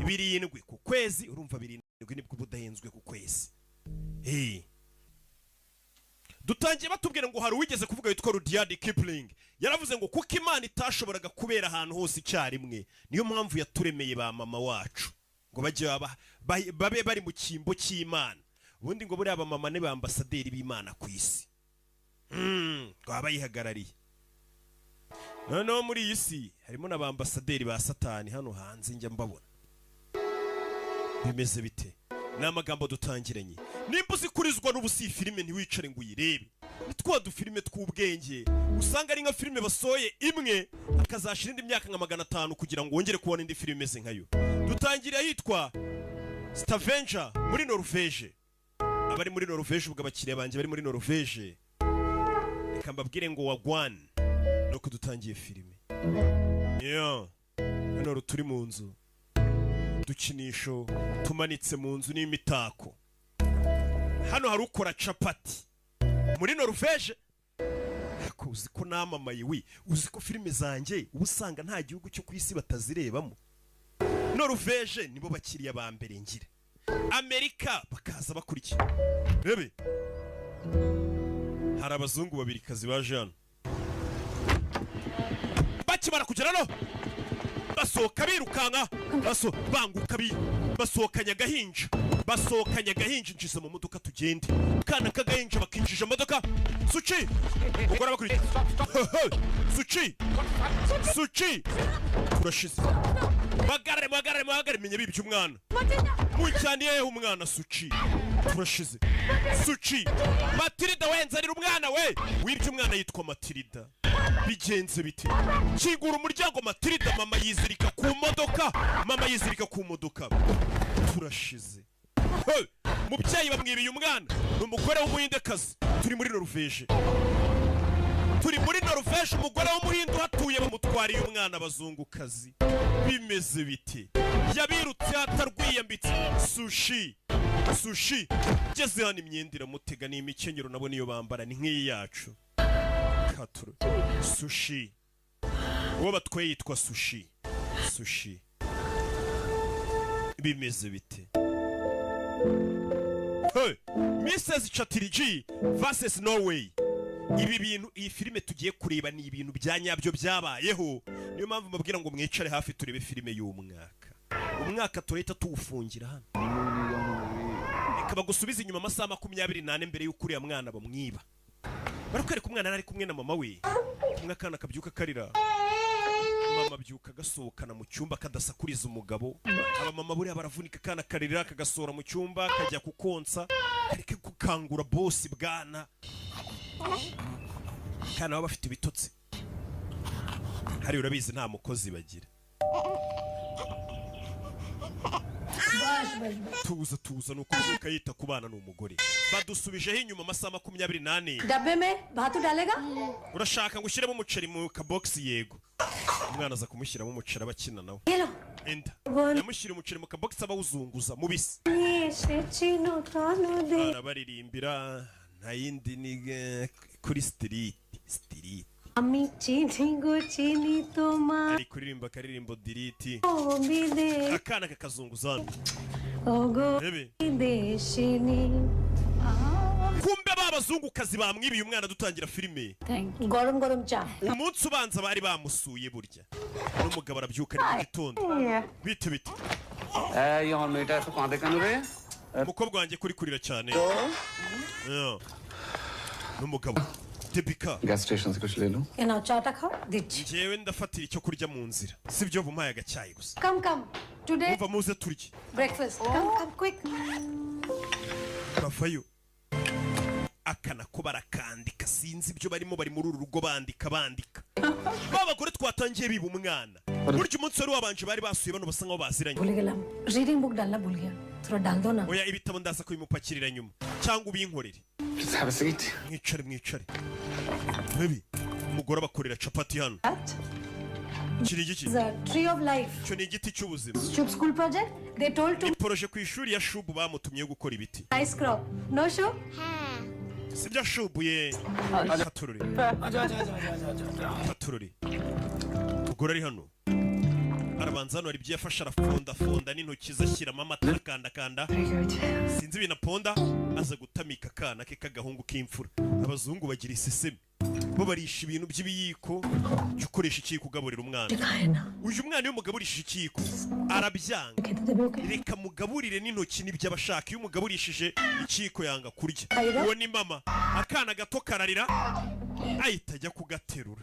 7 ku kwezi. Urumva 7 nibwo budahenzwe ku kwezi. Hey. Dutangiye batubwira ngo hari uwigeze kuvuga witwa Rudyard Kipling, yaravuze ngo kuko Imana itashoboraga kubera ahantu hose icyarimwe, niyo mpamvu yaturemeye ba mama wacu ngo bajye babe bari mu cyimbo cy'Imana. Ubundi ngo buriya abamama ni ba ambasaderi b'Imana ku isi, ngo baba bayihagarariye. Noneho muri iyi si harimo n'aba ambasaderi ba Satani hano hanze njya mbabona. Bimeze bite? Ni amagambo dutangiranye. Nimba uzi kurizwa n'ubusa, iyi filime ntiwicare ngo uyirebe. Ni twa dufilime tw'ubwenge usanga ari nka filime basohoye imwe, hakazashira indi myaka nka 500 kugira ngo wongere kubona indi filime imeze nkayo. Dutangiriye ahitwa Stavanger muri Norvege. Abari muri Norvege, ubwo abakiriya banjye bari muri Norvege, reka mbabwire ngo wagwan. Nuko dutangiye filime. Yeah. Hano turi mu nzu, udukinisho tumanitse mu nzu n'imitako. Hano hari ukora capati muri Norvege. Ariko uzi ko namamaye we? Uzi ko filime zanjye uba usanga nta gihugu cyo ku isi batazirebamo? Norvege nibo bakiriya ba mbere ngira, Amerika bakaza bakurikiye. Rebe, hari abazungu babiri kazi baje hano. Bakimara kugera no basohoka birukanka, banguka basohokanye agahinja, basohokanye agahinja. Injiza mu modoka tugende. Kana k'agahinja bakinjije modoka. Suci, umugore abakurikiye. Suci, Suci, turashize! Muhagarare, muhagarare, muhagarare! Menya bibye umwana. Mujyaniye hehe umwana? Suci, turashize! Suci, Matilda we, nzanira umwana we. Wibye umwana yitwa Matilda. Bigenze bite? Kingura umuryango, Matilda! Mama yizirika ku modoka, mama yizirika ku modoka. Turashize! Hey! Mubyeyi bamwibiye umwana, ni umugore w'Umuhindekazi. Turi muri Noruveje, turi muri Noruveje. Umugore w'Umuhinde uhatuye bamutwariye umwana, abazungukazi. Bimeze bite? Yabirutse atarwiyambitse. Sushi, Sushi geze hano imyenda iramutega. Ni imikenyero nabo niyo bambara, ni nk'iyi yacu. Katuro Sushi, uwo batwaye yitwa Sushi. Sushi, bimeze bite? Hey! Mrs Chatterjee vs Norway. Ibi bintu, iyi filime tugiye kureba ni ibintu bya nyabyo byabayeho. Niyo mpamvu mbabwira ngo mwicare hafi turebe filime y'umwaka. Umwaka turahita tuwufungira hano. Reka bagusubize inyuma amasaha 24 mbere y'uko uriya mwana bamwiba. Barakwereka umwana yari ari kumwe na mama we. Kumwe akana kabyuka karira, mama abyuka agasohokana mu cyumba kadasakuriza umugabo. Abamama buriya baravunika. Akana karira, kagasohora mu cyumba, kajya kukonsa, kareke gukangura bosi. Bwana kana baba bafite ibitotsi hariya, urabizi nta mukozi bagira. बस बस बस। Tuza, tuza. Ni ukubyuka yita ku bana, ni umugore. Badusubijeho inyuma amasaha 24. डब्बे में भातू डालेगा? Urashaka ngo ushyiremo umuceri mu kabogisi? Yego. Umwana aza kumushyiramo umuceri, aba akina nawe. ये लो। Enda yamushyira umuceri mu kabogisi, aba awuzunguza mubisi. Arabaririmbira nta yindi ni kuri street, street. আমি চিনি গো চিনি তোমার Ari kuririmba akaririmbo diriti. বিদেশ Akana kakazunguza hano. ওগো Rebe. দেশিনী। Kumbe ba bazungukazi bamwibiye umwana dutangira filime. গরম গরম চা। Umunsi ubanza bari bamusuye burya n'umugabo arabyuka ari mu gitondo. Bite, bite? এই আমার মেয়েটা এত কাঁদে কেন রে? Umukobwa wanjye kuri kurira cyane? Yeah. N'umugabo Debika. Gas station से कुछ ले लूं? এ নাও, চাটা খাও, দিচ্ছি। Njyewe ndafatira icyo kurya mu nzira, sibyo? Bumpaye agacyayi gusa. Come, come, today Umva, muze turye. Breakfast, come, come, quick. Bavayo, akana ko barakandika. Sinzi ibyo barimo, bari muri uru rugo bandika, bandika. Ba bagore twatangiye biba umwana, burya umunsi wari wabanje bari basuye bano basa nkaho baziranye. ভুলে গেলাম, reading book ডালনা ভুল গিয়া, থোড়া ডাল দো না। Oya, ibitabo ndaza kubimupakirira nyuma cyangwa ubinkorere. Please have a seat. Mwicare, mwicare. Baby, umugore abakorera capati hano. Iki ni igiki? Tree of life. Icyo ni igiti cy'ubuzima. Shubh school project, they told to Ni projet ku ishuri ya Shubu, bamutumye gukora ibiti. Rice crop, no Shubh? Sibyo Shubu ye? Katururi, katururi. Umugore ari hano Arabanza hano hari ibyo yafashe, arafondafonda n'intoki ze, ashyiramo amata, arakandakanda. Very good. Sinzi ibintu aponda, aza gutamika akana ke k'agahungu k'imfura. Abazungu bagira isesemi, bo barisha ibintu by'ibiyiko. Jya ukoresha ikiyiko ugaburira umwana. खाए ना। Uyu mwana iyo umugaburishije ikiyiko arabyanga. खेते थे okay. Reka mugaburire n'intoki, nibyo aba ashaka. Iyo umugaburishije ikiyiko yanga kurya. Uwo ni mama. Akana gato kararira, ahita ajya kugaterura.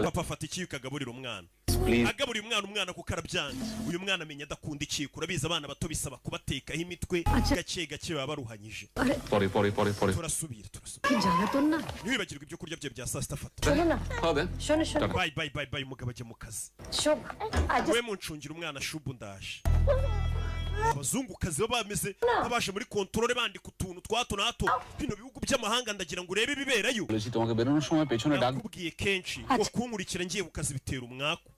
Papa afata ikiyiko agaburira umwana. Please. Agaburira umwana, umwana kuko arabyanga. Uyu mwana amenya adakunda ikiyiko. Urabizi, abana bato bisaba kubatekaho imitwe gake gake, baba baruhanyije. Sorry, sorry, sorry, sorry. Turasubira, turasubira. जाना तो ना। Ntiwibagirwe ibyo kurya bye bya saa sita, fata. चलो ना। हाँ then. सुनो सुनो। Bye, bye, bye, bye. Umugabo ajya mu kazi. Shubh आज We muncungira umwana Shubu, ndaje. Abazungukazi baba bameze nk'abaje muri contrôle, bandika utuntu twa hato na hato. Bino bihugu by'amahanga, ndagira ngo urebe ibiberayo. বলেছি তোমাকে বেরোনোর সময় পেছনে ডাক। Nakubwiye kenshi ngo kunkurikira ngiye ku kazi bitera umwaku.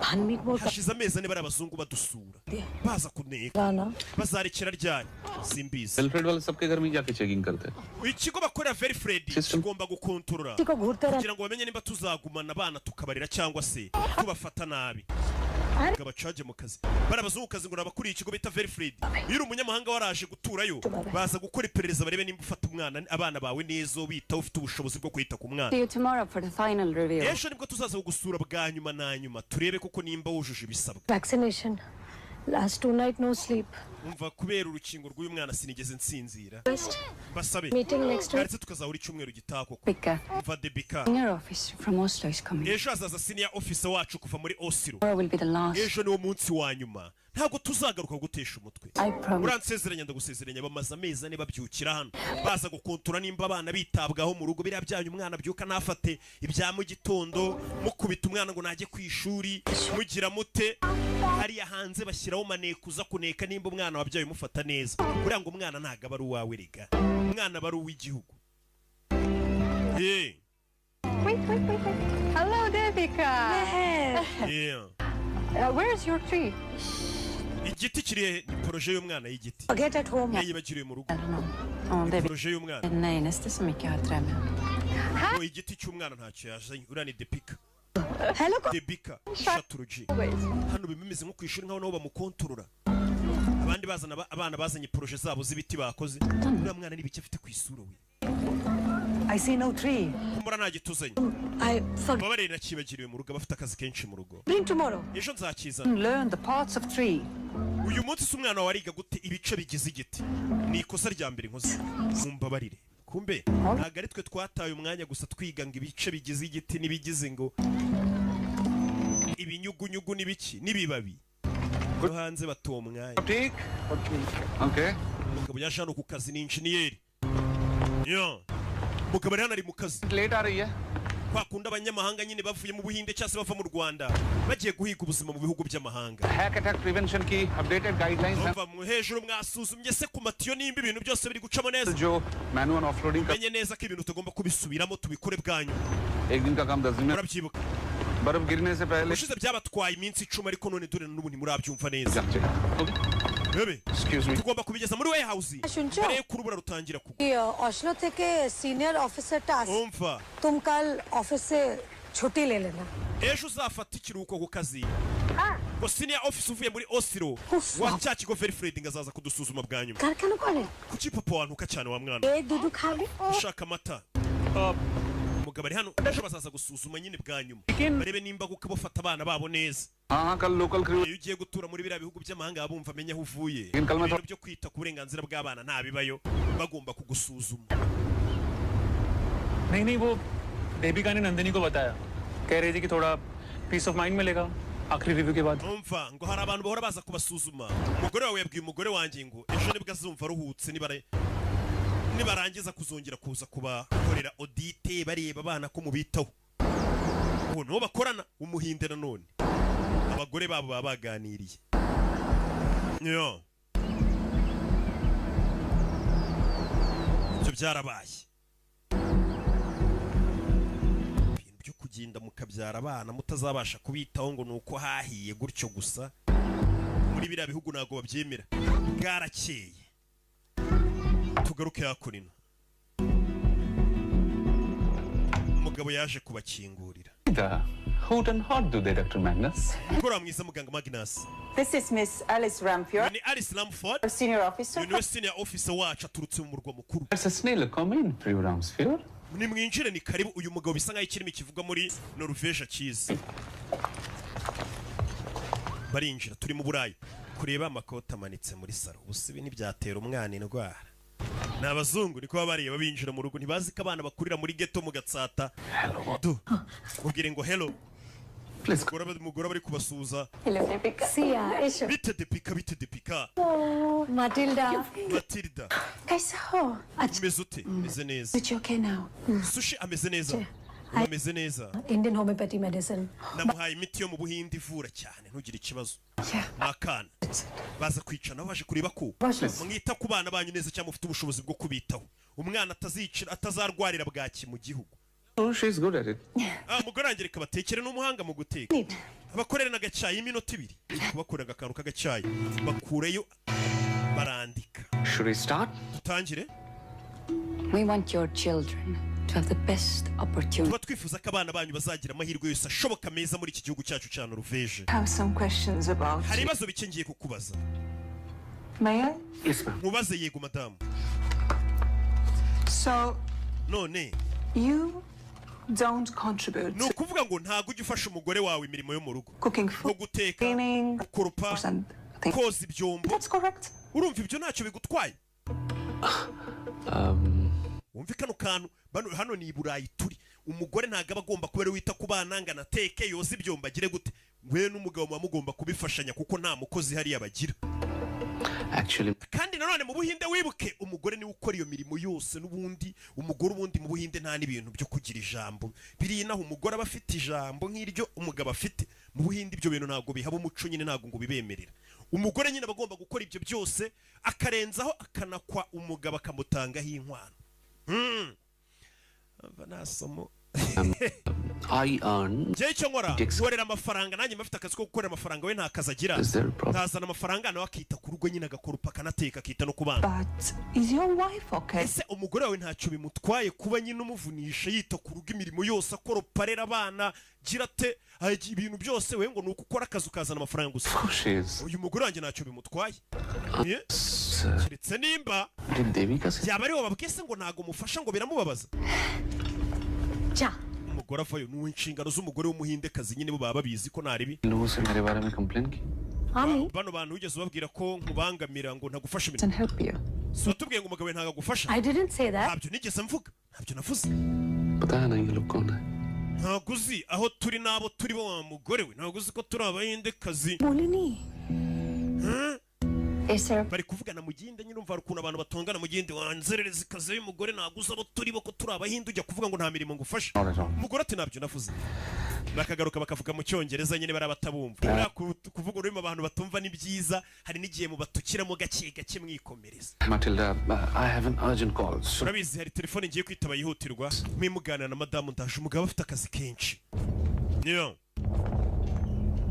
भानमी को Hashize amezi 4 bari abazungu badusura, baza kuneka. गाना। Bazarekera ryari simbizi. Wilfred वाले सबके घर में जाके चेकिंग करते हैं। Ikigo bakorera Verifred System. kigomba gukontorora को घूरते रहना। Kugira ngo bamenye nimba tuzagumana abana tukabarera cyangwa se tubafata nabi. Ngo abacaje mu kazi bari abazungukazi, ngo nabakuriye ikigo bita Verifred. Iyo uri umunyamahanga waraje guturayo, baza gukora iperereza barebe nimba ufata umwana, abana bawe neza, ubitaho, ufite ubushobozi bwo kwita ku mwana. See you tomorrow for the final review. Ejo nibwo tuzaza kugusura bwa nyuma na nyuma, turebe koko nimba wujuje ibisabwa. Vaccination, last two night no sleep. Umva, kubera urukingo rw'uyu mwana sinigeze nsinzira. Basabe Meeting next week. ndetse tukazahura icyumweru gitaha koko. Pika. Umva Debika. Senior officer from Oslo is coming. Ejo hazaza senior officer wacu kuva muri Oslo. Tomorrow will be the last. Ejo niwo munsi wa nyuma, ntabwo tuzagaruka gutesha umutwe. I promise. Uransezeranya? Ndagusezeranya. Bamaze amezi 4 babyukira hano, baza gukontora nimba abana bitabwaho mu rugo. Biriya byanyu umwana abyuka ntafate ibya mu gitondo, mukubita umwana ngo najye ku ishuri, mugira mute? Hariya hanze bashyiraho maneko uza kuneka nimba umwana wabyaye umufata neza. Buriya ngo umwana ntabwo aba ari uwawe rega, umwana aba ari uw'igihugu. Wait, wait, wait, wait. Hello, Devika. Where is your tree? Igiti kiri hehe? Ni projet y'umwana y'igiti. Forget at home. Yayibagiriwe mu rugo. Ja, det Projet y'umwana. är den eneste som ikke har tre med. Ngo igiti cy'umwana ntacyo yazanye. Uriya ni Depika. Hello. Debika Shaturuji. Hano bimeze nko ku ishuri, nkaho nabo bamukontorora. Abandi bazana abana bazanye projet zabo z'ibiti bakoze. Uriya mwana n'ibiki afite ku isura we? I see no tree. Kumbura nta gituzanye. I forget. Mbabarire, nakibagiriwe mu rugo, abafite akazi kenshi mu rugo. Bring tomorrow. Ejo nzakizana. Learn the parts of tree. Uyu munsi se umwana wawe ariga gute ibice bigize igiti? Ni ikosa rya mbere nkoze, mumbabarire. Kumbe ntabwo ari twe twataye umwanya gusa twiga ngo ibice bigize igiti n'ibigize ngo ibinyugunyugu n'ibiki n'ibibabi, no hanze batuwo mwanya. ठीक। Okay. Umugabo yaje hano ku kazi, ni injeniyeri yo. Umugabo ari hano, ari mu kazi. Late आ रही है। Kwa kundi abanyamahanga nyine bavuye mu Buhinde cyangwa se bava mu Rwanda bagiye guhiga ubuzima mu bihugu by'amahanga. Hack attack prevention की updated guidelines हैं। Bava mu hejuru, mwasuzumye se ku matiyo nimba ibintu byose biri gucamo neza? जो manual offloading का Menye neza ko ibintu tugomba kubisubiramo, tubikore bwanyu. एक दिन का काम 10 दिन में Urabyibuka? बर्फ गिरने से पहले Ubushize byabatwaye iminsi 10, ariko none dore n'ubu ntimurabyumva neza. Bebe. Excuse me. Tugomba kubigeza muri warehouse শুনছো? mbere y'uko urubura rutangira kugwa. Oslo থেকে senior অফিসারটা আস Umva. तुम कल ऑफिस से छुट्टी ले लेना। Ejo uzafata ikiruhuko ku kazi, ngo senior officer uvuye muri Oslo wa cya kigo Verifred ngo azaza kudusuzuma bwa nyuma. কার কেন করে? Kuki papa wantuka cyane wa mwana? এই দুধু খাবে। Ushaka amata? Umugabo ari hano, ejo bazaza gusuzuma nyine bwa nyuma, barebe nimba kuko bafata abana babo neza. हाँ हाँ कल local crew Iyo ugiye gutura muri biriya bihugu by'amahanga, baba bumva amenya aho uvuye. Kalma- Ibintu byo kwita ku burenganzira bw'abana ntabibayo, bagomba kugusuzuma. नहीं नहीं, वो देविका ने नंदिनी को बताया, कह रही थी कि थोड़ा peace of mind मिलेगा आखिरी रिव्यू के बाद। Umva, ngo hari abantu bahora baza kubasuzuma. Umugore wawe yabwiye umugore wanjye ngo ejo nibwo azumva aruhutse, nibarangiza kuzongera kuza kubakorera audit, bareba abana ko mubitaho. Ubu nibo bakorana, umuhinde nanone abagore babo baba baganiriye yo. Ibyo byarabaye, ibintu byo kugenda mukabyara abana mutazabasha kubitaho ngo ni uko hahiye gutyo gusa, muri biriya bihugu ntabwo babyemera. Bwarakeye, tugaruke hakuno, umugabo yaje kubakingurira. था। Hoot and hot do they, Dr. Magnus? Umugoroba mwiza, muganga Magnus. This is Miss Alice Ramfjord, Uyu ni Alice Ramford. our senior officer. Uyu niwe senior officer wacu, aturutse mu murwa mukuru. That's a snail. Come in, Fru Ramsfjord. Nimwinjire, ni karibu. Uyu mugabo bisa nkaho ikirimi kivugwa muri Norvege akizi. Barinjira, turi mu Burayi. Kureba amakoti amanitse muri salo, ubusa ibi ntibyatera umwana indwara? Ni abazungu, niko baba bareba binjira mu rugo, ntibazi ko abana bakurira muri ghetto mu Gatsata. Du mubwire ngo hello. Please. Umugore bari kubasuhuza. Hello, Devika. Siya, Ishu. Bite Depika, bite Depika. Matilda. Matilda. कैसा हो? Umeze ute? Umeze neza? It's okay now. Sushi ameze neza ubu, ameze neza. Indian homeopathy medicine. Namuhaye imiti yo mu Buhinde ivura cyane, ntugire ikibazo. Ni akana. Baza kwicara nabo baje kureba ko mwita ku bana banyu neza cyangwa mufite ubushobozi bwo kubitaho, umwana atazicira, atazarwarira bwaki mu gihugu. Oh, she's good at it. Ah, umugore wanjye reka batekere, n'umuhanga mu guteka. Abakorera n'agacyayi, iminota 2 kubakorera akantu k'agacyayi, bakureyo barandika. Should we start? Dutangire. We want your children to have the best opportunity. Tuba twifuza ko abana banyu bazagira amahirwe yose ashoboka meza muri iki gihugu cyacu cya Noruveje. Have some questions about. Hari ibibazo bike ngiye kukubaza. May I? Yes, ma'am. Nkubaze? Yego, madamu. So None you don't contribute ni ukuvuga ngo ntabwo ujya ufasha umugore wawe imirimo yo mu rugo, cooking, nko food, guteka, cleaning, gukoropa, and things. koza ibyombo. That's correct. Urumva ibyo ntacyo bigutwaye? Wumve kano kantu bano, hano ni i Burayi turi. Umugore ntabwo aba agomba kuba ari we wita ku bana ngo anateke, yoze ibyombo, agire gute. We n'umugabo muba mugomba kubifashanya kuko nta mukozi hariya bagira. Actually, Kandi nanone mu Buhinde, wibuke, umugore niwe ukora iyo mirimo yose n'ubundi. Umugore ubundi mu Buhinde nta n'ibintu byo kugira ijambo biriya. Naho umugore aba afite ijambo nk'iryo umugabo afite. Mu Buhinde ibyo bintu ntabwo bihaba umuco nyine, ntabwo ngo bibemerera. Umugore nyine aba agomba gukora ibyo byose, akarenzaho akanakwa umugabo, akamutangaho inkwano. Ava nta somo. I earn. Njyewe icyo nkora, Dix. nkorera amafaranga. Nanjye mba mfite akazi ko gukorera amafaranga, we nta kazi agira. Is there a problem? Nkazana amafaranga, nawe akita ku rugo nyine, agakoropa, akanateka, akita no ku bana. But is your wife okay? Ese umugore wawe ntacyo bimutwaye kuba nyine umuvunisha, yita ku rugo imirimo yose, akoropa, arera abana, gira ate, ibintu byose, we ngo ni uko ukora akazi ukazana amafaranga gusa? Of course she is. Uyu mugore wanjye ntacyo bimutwaye. Sir, Keretse nimba did Devika say? byaba ari wowe babwiye se ngo ntabwo mufasha, ngo biramubabaza? Cya. Umugore avayo. Ni inshingano z'umugore w'Umuhindekazi nyine, bo baba babizi ko ntaribi. लोगों से मेरे बारे में complain की? Ami. Bano bantu wigeze ubabwira ko nkubangamira, ngo ntagufasha imirimo? And help you. Si watubwiye ngo umugabo we ntabwo agufasha? I didn't say that. Ntabyo nigeze mvuga, ntabyo navuze. पता है ना ये लोग कौन है? Ntabwo uzi aho turi n'abo turi bo, wa mugore we? Ntabwo uzi ko turi Abahindekazi? बोली नहीं. Is there Bari kuvugana mu gihinde nyine. Umva, hari ukuntu abantu batongana mu gihinde: wanzererezi kazi y'umugore, ntabwo uzi abo turi bo, ko turi Abahinde, ujya kuvuga ngo nta mirimo ngufasha. Not at all. Umugore ati ntabyo navuze. Bakagaruka bakavuga mu Cyongereza nyine, bari abatabumva. Buriya kuvuga ururimi abantu batumva ni byiza, hari n'igihe mubatukiramo gake gake mwikomereza. Matilda, I have an urgent call. So Urabizi, hari telefone ngiye kwitaba yihutirwa, mwimuganira na madamu, ndaje. Umugabo afite akazi kenshi, niyo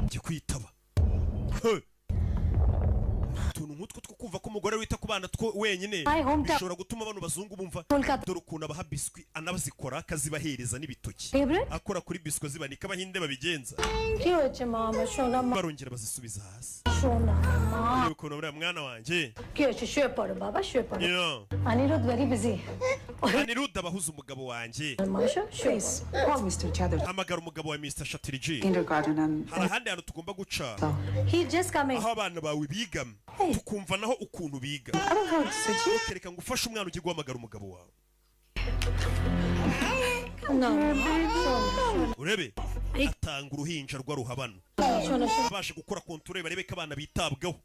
njye kwitaba. He! Utuntu nk'utwo two kumva ko umugore wita ku bana two wenyine My hometown. bishobora gutuma bano bazungu bumva. Kolkata. Dore ukuntu abaha biswi, anabazikora, akazibahereza n'ibitoki. Favorite? Akora kuri biswi zibanika, Abahinde babigenza. কি হয়েছে মা আমার সোনা মা Barongera bazisubiza hasi. সোনা মা Ureba ukuntu uriya mwana wanjye. কি হয়েছে শুয়ে পড়ো বাবা শুয়ে পড়ো Yeah. Anirudh very busy. Anirudh abahuza umugabo wanjye. মা শুয়ে Please call Mr. Chatterjee. Hamagara umugabo wa Mr. Chatterjee. Kindergarten and Hari ahandi hantu tugomba guca, he just coming. aho abana bawe biga, tukumva naho ukuntu biga. I will help Suchi. Kereka ngo ufashe umwana ujye guhamagara umugabo wawe. না Urebe atanga uruhinja rw'aruhabano, শোনো শোনো abasha gukora contrôle, barebe ko abana bitabwaho.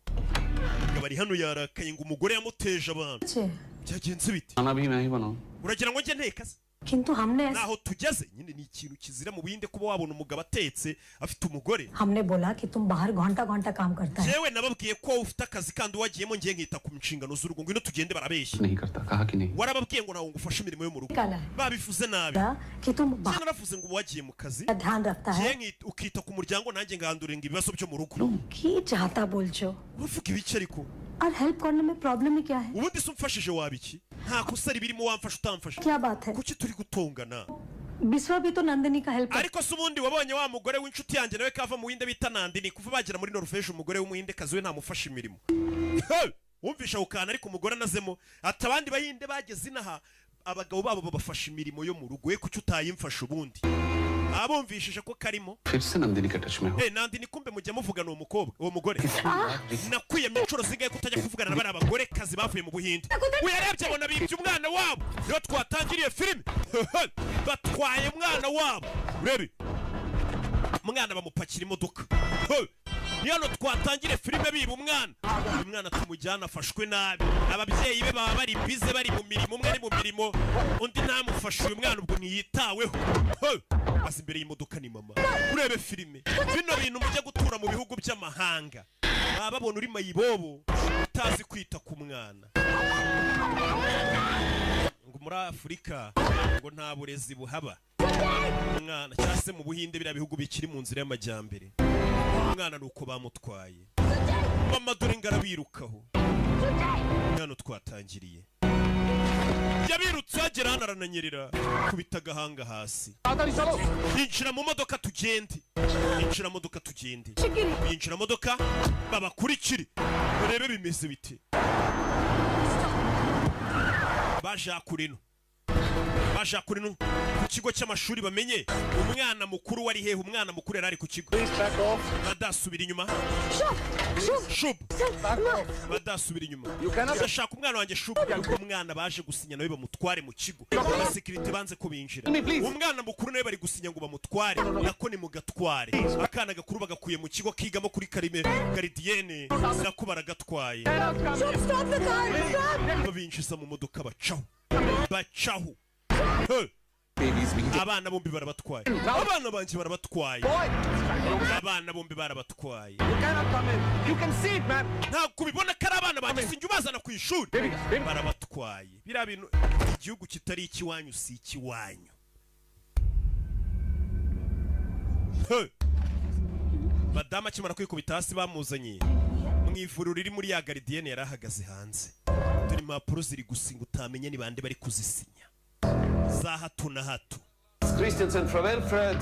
Umugabo ari hano yarakaye ngo umugore yamuteje abantu. Byagenze bite? खाना भी मैं ही बनाऊं? Uragira ngo njye nteka se? কিন্তু हमने Naho tugeze nyine, ni ikintu kizira mu Buhinde kuba wabona umugabo atetse afite umugore. हमने बोला कि तुम बाहर घंटा घंटा काम करता है Jewe nababwiye ko ufite akazi kandi wagiyemo, ngiye nkita ku nshingano z'urugo. Ngwino tugende, barabeshya. नहीं करता कहा कि नहीं? Warababwiye ngo ntabwo ngufashe imirimo yo mu rugo. काला है Babivuze nabi. कि तुम Njye बाहर naravuze ngo wagiye mu kazi, ध्यान रखता है ngiye ukita ku muryango, nanjye ngahanduringa ibibazo byo mu rugo. की चाहता बोलचो Uravuga ibiki ariko? और हेल्प करने में प्रॉब्लम ही क्या है Ubundi se umfashije waba iki? Nta kosa ribirimo, wamfasha utamfasha. क्या बात है Kuki turi gutongana? Biswa भी तो नंदिनी का help Ariko se ubundi wabonye wa mugore w'inshuti yanjye nawe kava mu Buhinde bita Nandini, kuva bagera muri Norvège umugore w'Umuhindekazi we ntamufasha imirimo. Hey! Wumvisha ukana, ariko umugore anazemo ati abandi bahinde bageze inaha abagabo babo babafasha imirimo yo mu rugo, we kuki utayimfasha? Ubundi abumvishije ko karimo. फिर से नंदिनी के टच में हो Eh, Nandini, kumbe mujya muvugana uwo mukobwa, uwo mugore? Nakwiyamye inshuro zingahe kutajya kuvugana na bariya bagore kazi bavuye mu Buhinde? Uyarebye abona bibye umwana wabo. Niyo twatangiriye filime, batwaye umwana wabo. Urebe umwana bamupakira imodoka. Hey! Ni hano twatangiriye filime biba umwana. Uyu mwana tumujyana afashwe nabi, ababyeyi be baba bari bize, bari mu mirimo, umwe ari mu mirimo undi ntamufashe. Uyu mwana ubwo ntiyitaweho. Hey! Aza imbere y'imodoka ni mama. Urebe filime, bino bintu mujya gutura mu bihugu by'amahanga baba babona uri mayibobo utazi kwita ku mwana, ngo muri Afurika ngo nta burezi buhaba umwana, cyangwa se mu Buhinde, biriya bihugu bikiri mu nzira y'amajyambere. Umwana ni uko bamutwaye. Mama dore ngo arabirukaho. Umwana twatangiriye yabirutse agera hano arananyerera, kubita agahanga hasi. Yinjira mu modoka tugende, yinjira mu modoka tugende, yinjira mu modoka babakurikire urebe bimeze bite. Baje hakurino, baje hakurino ku kigo cy'amashuri bamenye umwana mukuru wari hehe. Umwana mukuru yari ari ku kigo. Badasubira inyuma, Shub, badasubira inyuma, ndashaka umwana wanjye Shub. Kuko umwana baje gusinya nawe bamutware mu kigo, abasekirite banze ko binjira. Umwana mukuru nawe bari gusinya ngo bamutware, nako ni mugatware. Akana gakuru bagakuye mu kigo kigamo kuri karime gardienne, nako baragatwaye, babinjiza mu modoka, bacaho, bacaho. Hey! Abana bombi barabatwaye, abana banjye barabatwaye, abana bombi barabatwaye. Ntabwo ubibona ko ari abana banjye? Sinjye ubazana ku ishuri, barabatwaye. Biriya bintu, igihugu kitari ikiwanyu si ikiwanyu. Hey! Madamu akimara kwikubita hasi bamuzanye mu ivuriro riri muri ya gardienne, yari ahagaze hanze. Dore impapuro ziri gusinya, utamenya ni bande bari kuzisinya za hato na hato. Christensen fra Velfred,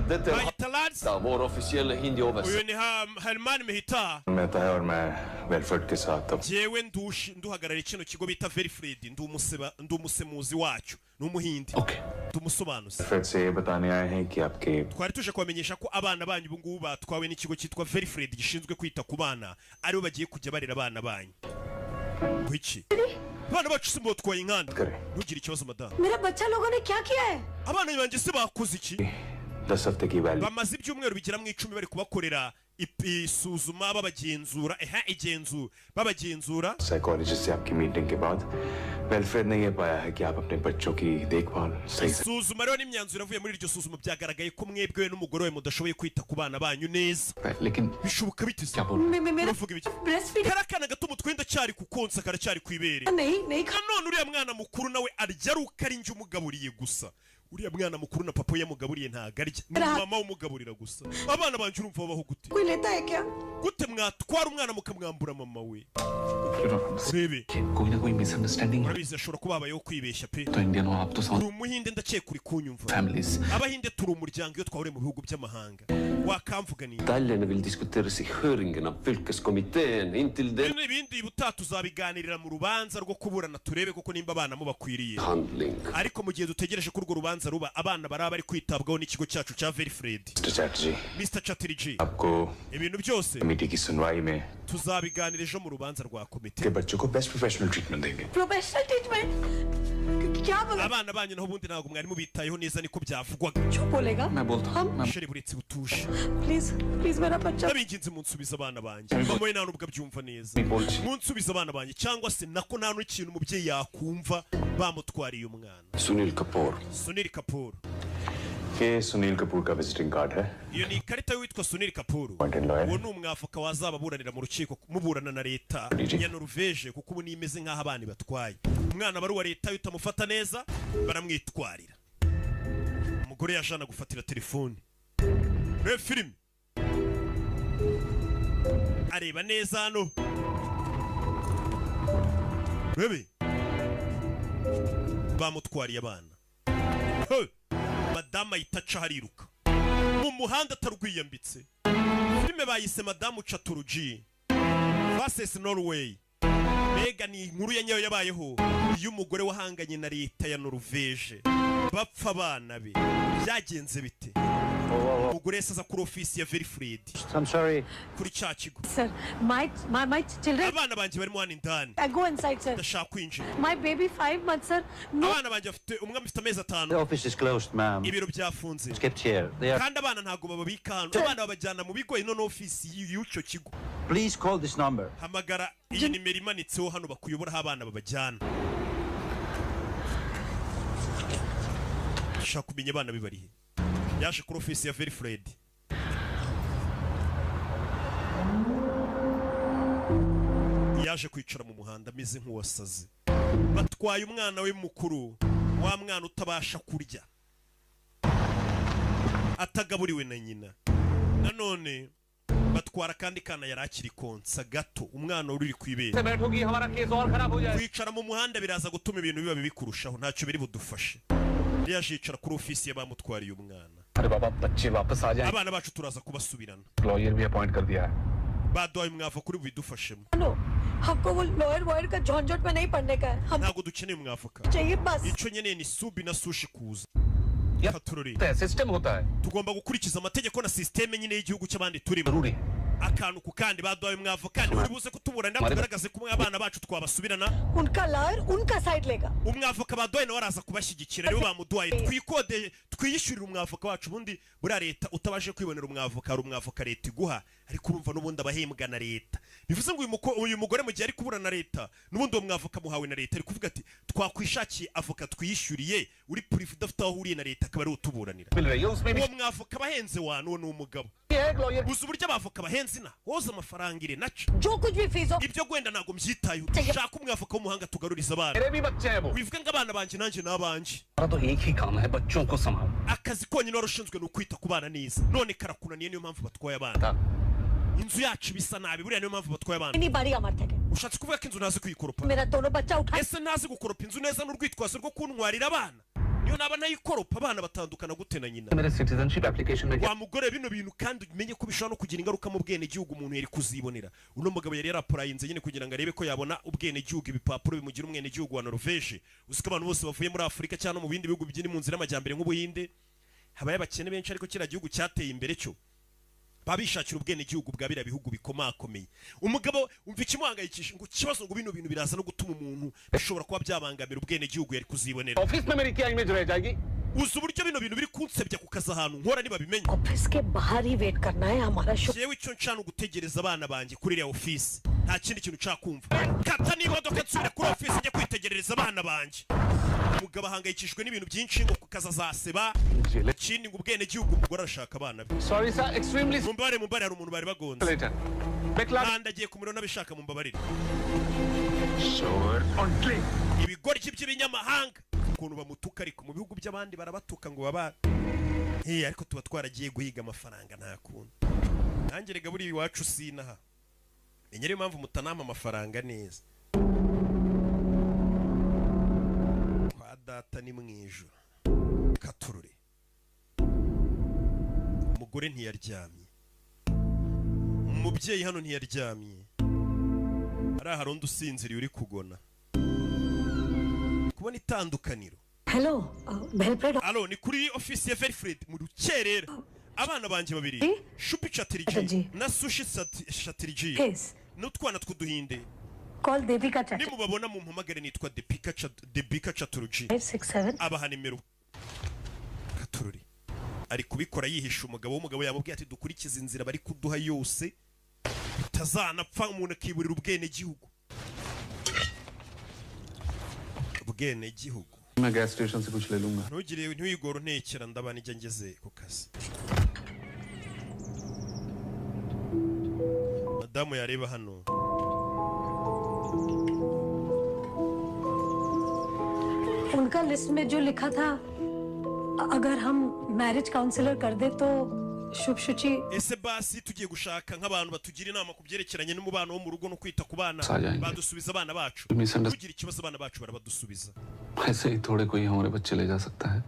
dette er Bahita Lars. da, vår offisielle hindi-oversetter. Uyu ni Herman Mehita. Mehta है और मैं वेलफेयर के साथ अब Jyewe ndushi nduhagarariye kino kigo bita Velfred, ndi umuseba, ndi umusemuzi wacyo, ni Umuhindi, ndi umusobanuzi. Welfare से ये बताने आए हैं कि आपके Twari tuje kubamenyesha ko abana banyu ubu ngubu batwawe n'ikigo cyitwa Velfred gishinzwe kwita ku bana, aribo bagiye kujya barera abana banyu. Ngwiki, abana bacu si mbatwaye inkanda? Ntugire ikibazo madamu. मेरा बच्चा लोगों ने क्या किया है? Abana banjye se bakoze iki? 10 हफ्ते की value Bamaze ibyumweru bigera mu 10 bari kubakorera isuzuma, babagenzura, eha igenzura, babagenzura. Psychologist से आपकी मीटिंग के बाद वेलफेयर ने ये पाया है कि आप अपने बच्चों की देखभाल सही से Isuzuma rero n'imyanzuro yavuye muri iryo suzuma, byagaragaye ko mwebwe n'umugore we mudashoboye kwita ku bana banyu neza. लेकिन Bishoboka bite se? मेरा Uravuga ibiki? Breast feed Kariya kana gato umutwe cyari kukonsa, karacyari ku ibere. नहीं नहीं खा Nanone uriya mwana mukuru nawe arya ari uko ari njye umugaburiye gusa. Uriya mwana mukuru na papa we yamugaburiye ntago arya, ni mama umugaburira gusa. Abana banjye urumva babaho gute? कोई लेता है क्या? Gute mwatwara umwana mukamwambura mama we? Urebe. कोई ना कोई misunderstanding Urabizi, ashobora kuba habayeho kwibeshya pe. तो इंडियन हो आप तो Uri Umuhinde, ndakeka uri kunyumva. Families Abahinde turi umuryango iyo twahuriye mu bihugu by'amahanga wakamvuganiye. Detaljene vil diskuteres i høringen av fylkeskomiteen inntil den Bino ibindi ubutaha tuzabiganirira mu rubanza rwo kuburana, turebe koko nimba abana mubakwiriye. Handling. Ariko mu gihe dutegereje ko urwo rubanza ruba, abana baraba bari kwitabwaho n'ikigo cyacu cya Velfred. Mister Chatterjee, Mr Chatterjee, आपको ibintu byose committee की सुनवाई में tuzabiganira ejo mu rubanza rwa komite. के बच्चों को best professional treatment देंगे। Professional treatment क्या बोला? Abana banyu naho ubundi ntabwo mwari mubitayeho neza, niko byavugwaga. चुप बोलेगा? मैं बोलता हूँ मैं Chérie, buretse utuje. Please please मेरा बच्चा। Ndabinginze munsubize abana banjye. Mama we nta nubwo abyumva neza. Munsubize abana banjye, cyangwa se nako nta n'ikintu umubyeyi yakumva bamutwariye umwana. Sunil Kapoor. Sunil Kapoor. ये सुनील कपूर का visiting card है। Iyo ni ikarita y'uwitwa Sunil Kapoor. Appointed lawyer. Uwo ni umwavoka wazababuranira mu rukiko muburana na leta ya Norvège, kuko ubu nimeze nk'aho abana batwaye umwana bari uwa leta, iyo utamufata neza baramwitwarira. Umugore yajana gufatira telefone, reba filime, areba neza hano, rebe bamutwariye abana. Hey! Madamu Madamu ahita aca hariruka mu muhanda atarwiyambitse. Filime bayise Madamu Chatterjee vs Norway. Mbega ni inkuru ya nyayo yabayeho y'umugore wahanganye na leta ya Noruveje bapfa abana be. Byagenze bite? Umugore yahise aza kuri ofisi ya Velfred. I'm sorry. Kuri cya kigo. Sir, my children. Abana banjye barimo hano indani. I go inside, sir. Ndashaka kwinjira. My baby 5 months, sir. No. Abana banjye bafite, umwe afite amezi The 5. office is closed, ma'am. Ibiro byafunze. It's kept here. They are. Kandi abana ntabwo bababika hano, abana babajyana mu bigo. Ino ni ofisi y'icyo kigo. Please call this number. Hamagara iyi nimero imanitseho hano bakuyoboraho abana babajyana. Shaka kumenya abana be barihe. Yaje kuri ofisi ya Velfred. Yaje kwicara mu muhanda ameze nk'uwasaze. Batwaye umwana we mukuru, wa mwana utabasha kurya atagaburiwe na nyina. Nanone batwara akandi kana yari akiri konsa gato, umwana uri ku ibere. बैठोगी हमारा केस और खराब हो जाएगा. Kwicara mu muhanda biraza gutuma ibintu biba bibi kurushaho, ntacyo biri budufashe. Yaje yicara kuri ofisi ye bamutwariye umwana. अरे बाबा बच्चे वापस आ जाएं. Abana bacu turaza kubasubirana. Lawyer भी अपॉइंट कर दिया है. Baduhaye umwavoka kuri bubidufashemo. No, हमको वो लॉयर वॉयर का झंझट में नहीं पड़ने का है हम. Ntabwo dukeneye umwavoka. चाहिए बस. Icyo nkeneye ni Subi na Sushi kuza katurori. System होता है. Tugomba gukurikiza amategeko na sisiteme nyine y'igihugu cy'abandi turimo, akantu ku kandi. Baduhaye umwavoka, uri buze kutuburanira tugaragaze ko abana bacu twabasubirana. उनका लॉयर उनका साइड लेगा. Umwavoka baduhaye nawe araza kubashyigikira, nibo bamuduhaye. Twikode twiyishyurire umwavoka wacu. Ubundi buriya leta utabashe kwibonera umwavoka, hari umwavoka leta iguha, ariko urumva n'ubundi abahembwa na leta. Bivuze ngo uyu mugore mu gihe ari kuburana na leta, n'ubundi uwo mwavoka muhawe na leta. Ari kuvuga ati twakwishakiye avoka twiyishyuriye uri privé udafite aho ahuriye na leta, akaba ari utuburanira. मिल रही है उसमें भी. Uwo mwavoka abahenze wa n'uwo ni umugabo. Uzi uburyo abavoka bahenze ina woza amafaranga ire naco. जो कुछ भी फीस हो. Ibyo gwenda ntabwo mbyitayeho, dushaka umwavoka w'umuhanga tugaruriza abana. मेरे भी बच्चे हैं वो. Wivuga ngo abana banjye, nanjye ni abanjye. हमारा तो एक ही काम है, बच्चों को संभालना. Akazi konyine wari ushinzwe ni ukwita ku bana neza, none karakunaniye, niyo mpamvu batwaye abana. Inzu yacu bisa nabi buriya, niyo mpamvu batwaye abana. नहीं बारी हमारे थे. Ushatse kuvuga ko inzu ntazi kuyikoropa? मेरा दोनों बच्चा उठा. Ese ntazi gukoropa inzu neza n'urwitwazo rwo kuntwarira abana? Niyo naba ntayikoropa, abana batandukana gute na nyina? मेरे citizenship application में क्या Wa mugore, bino bintu kandi umenye ko bishobora no kugira ingaruka mu bwenegihugu umuntu yari kuzibonera. Uno mugabo yari yarapurayinze nyine kugira ngo arebe ko yabona ubwenegihugu, ibipapuro bimugira umwenegihugu wa Norvege. Uzi ko abantu bose bavuye muri Afurika cyangwa no mu bindi bihugu biri mu nzira y'amajyambere nk'Ubuhinde habaye abakene benshi, ariko kiriya gihugu cyateye imbere cyo baba bishakira ubwenegihugu bwa biriya bihugu bikomakomeye. Umugabo umva ikimuhangayikisha ngo ikibazo ngo bino bintu biraza no gutuma umuntu bishobora kuba byabangamira ubwenegihugu yari kuzibonera. Office में मेरी क्या इमेज रह जाएगी? Uzi uburyo bino bintu biri kunsebya ku kazi ahantu nkora nibabimenya? Office के बाहर ही वेट करना है हमारा show. Jewe icyo nshaka ni ugutegereza abana banjye kuri iriya ofisi, nta kindi kintu nshaka kumva. Kata n'imodoka nsubira kuri ofisi njya kwitegerereza abana banjye. Umugabo ahangayikishijwe n'ibintu byinshi, ngo ku kazi azaseba, ikindi ngo ubwenegihugu. Umugore arashaka abana be. Sorry sir, extremely. Mumbabare, mumbabare, hari umuntu bari bagonze. Later. Nkandagiye ku muriro n'abishaka, mumbabarire. Ibigoryi by'ibinyamahanga ukuntu bamutuka, ariko mu bihugu by'abandi barabatuka ngo baba. Eh, ariko tuba twaragiye guhiga amafaranga, nta kuntu. Nanjye rega buriya iwacu sinaha menya, ariyo mpamvu mutanampa amafaranga neza. Kwa data ni mu ijoro. Katurure, umugore ntiyaryamye, umubyeyi hano ntiyaryamye. Hariya hari undi usinziriye uri kugona. Kubona itandukaniro. Hello, Velfred. Alo, ni kuri ofisi ya Velfred mu rukerera. Abana banjye babiri, Shupi Chatterjee na Sushi Chatterjee Yes. n'utwana tw'uduhinde. Call Devika Chatterjee. Nimubabona mumpamagare, nitwa Debika Chatterjee. 567. Abaha nimero. Katururi ari kubikora yihisha umugabo. W'umugabo yamubwiye ati dukurikize inzira bari kuduha yose, bitazanapfa umuntu akiburira ubwenegihugu, ubwenegihugu. मैं gas station से कुछ ले लूंगा. Ntugire ntiwigore untekera, ndabana ijya ngeze ku kazi. Madamu yareba hano. उनका लिस्ट में जो लिखा था, अगर हम मैरिज काउंसलर कर दे तो शुभ शुचि. Ese basi tugiye gushaka nk'abantu batugira inama ku byerekeranye n'umubano wo mu rugo no kwita ku bana, Sajyanye. Badusubiza abana bacu? Misunderstanding. Tugira ikibazo abana bacu barabadusubiza. ऐसे ही थोड़े कोई हमारे बच्चे ले जा सकता है.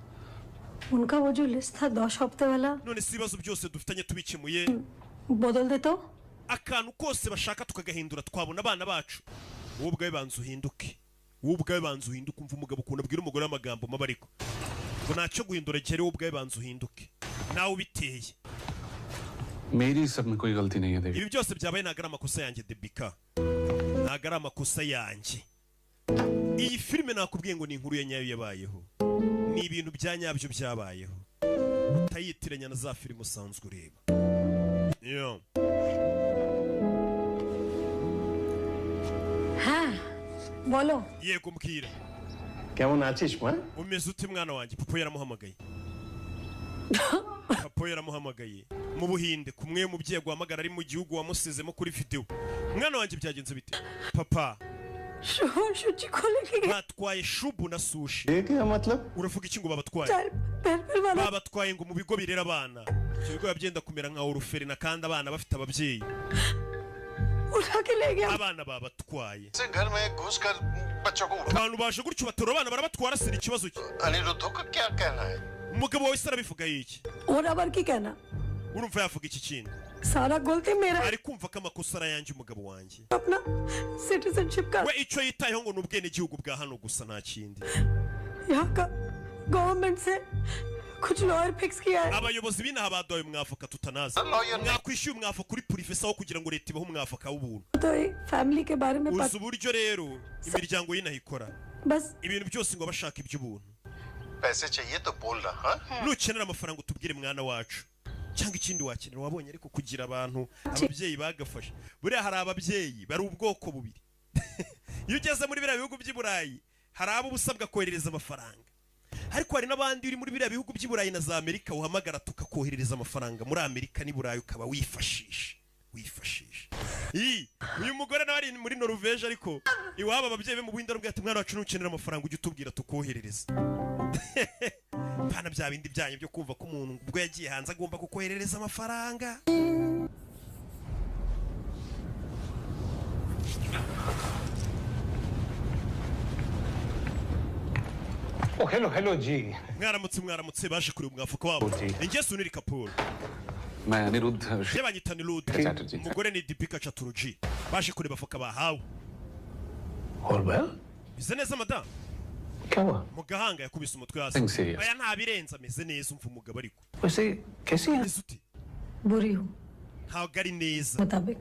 उनका वो जो लिस्ट था दो हफ्ते वाला None si ibibazo byose dufitanye tubikemuye, बदल दे तो akantu kose bashaka tukagahindura, twabona abana bacu. Wowe ubwawe banza uhinduke, wowe ubwawe banza uhinduke. Umva umugabo ukuntu abwira umugore amagambo mabi, ariko ngo ntacyo guhindura gihari, wowe ubwawe banza uhinduke nawe ubiteye. मेरी सब में कोई गलती नहीं है देवी। Ibi byose byabaye ntabwo ari amakosa yanjye, Debika, ntabwo ari amakosa yanjye. Iyi filime nakubwiye ngo ni inkuru ya nyayo yabayeho, ni ibintu bya nyabyo byabayeho, utayitiranya na za filime usanzwe ureba. Yeah. हाँ बोलो। Yego, mbwira. কেমন আছিস মা? Umeze ute mwana wanjye? Papa yaramuhamagaye, papa yaramuhamagaye mu Buhinde. Kumwe umubyeyi aguhamagara ari mu gihugu wamusizemo kuri videwo. Mwana wanjye, byagenze bite papa? Suchi को लेके गए। Batwaye Shubu na Sushi. Uravuga iki ngo babatwaye? चार पैर वाला। Babatwaye ngo mu bigo birera abana. Ibyo bigo biba byenda kumera nka orphelinat kandi abana bafite ababyeyi. उठा के ले गया। Abana babatwaye. से घर में घुसकर बच्चों को उठा Abantu baje gutyo batora abana barabatwara, sira ikibazo cye. Aniruddha को क्या कहना है? Umugabo wawe se arabivuga iki? और अबर की कहना। Urumva yavuga iki kindi? सारा गलती मेरा है। Ari kumva ko amakosa ari ayanjye, umugabo wanjye. अपना citizenship का We icyo yitayeho ngo ni ubwenegihugu bwa hano gusa, nta kindi. यहाँ का गवर्नमेंट से कुछ lawyer fix किया है। Abayobozi b'inaha baduhaye umwavoka tutanazi. Mwakwishyuye umwavoka uri privé aho kugira ngo leta ibahe umwavoka w'ubuntu. तो फैमिली के बारे में Uzi पता uburyo rero imiryango y'inaha ikora, बस ibintu byose ngo bashaka iby'ubuntu. पैसे चाहिए तो बोल रहा हाँ? Nukenera amafaranga utubwire mwana wacu, cyangwa ikindi wakenera wabonye. Ariko kugira abantu ababyeyi bagafasha, buriya hari ababyeyi bari ubwoko bubiri. Iyo ugeze muri biriya bihugu by'i Burayi hari abo uba usabwa koherereza amafaranga, ariko hari n'abandi uri muri biriya bihugu by'i Burayi na za Amerika uhamagara tukakoherereza amafaranga muri Amerika n'i Burayi, ukaba wifashisha. Ii, uyu mugore nawe ari muri Noruveje, ariko iwabo ababyeyi be mu Buhinde baramubwira ati: "Mwana wacu, nukenera amafaranga ujye utubwira tukoherereza." Pana bya bindi byanyu byo kumva ko umuntu ubwo yagiye hanze agomba kukoherereza amafaranga. Oh hello hello ji. Mwaramutse, mwaramutse. Baje kureba umwavoka wabo, ni njye Sunil Kapoor. मैं Aniruddha Njye banyita Nirud. Chatterjee. Umugore ni Deepika Chatterjee. Baje kureba avoka bahawe. All well. Bize neza madamu. क्या हुआ? Mu gahanga yakubise umutwe hasi. Nothing serious. Aya nta birenze, ameze neza. Umva umugabo ariko. वैसे कैसी है? Ameze ute? बुरी हूँ। Ntabwo ari neza. मुताबिक।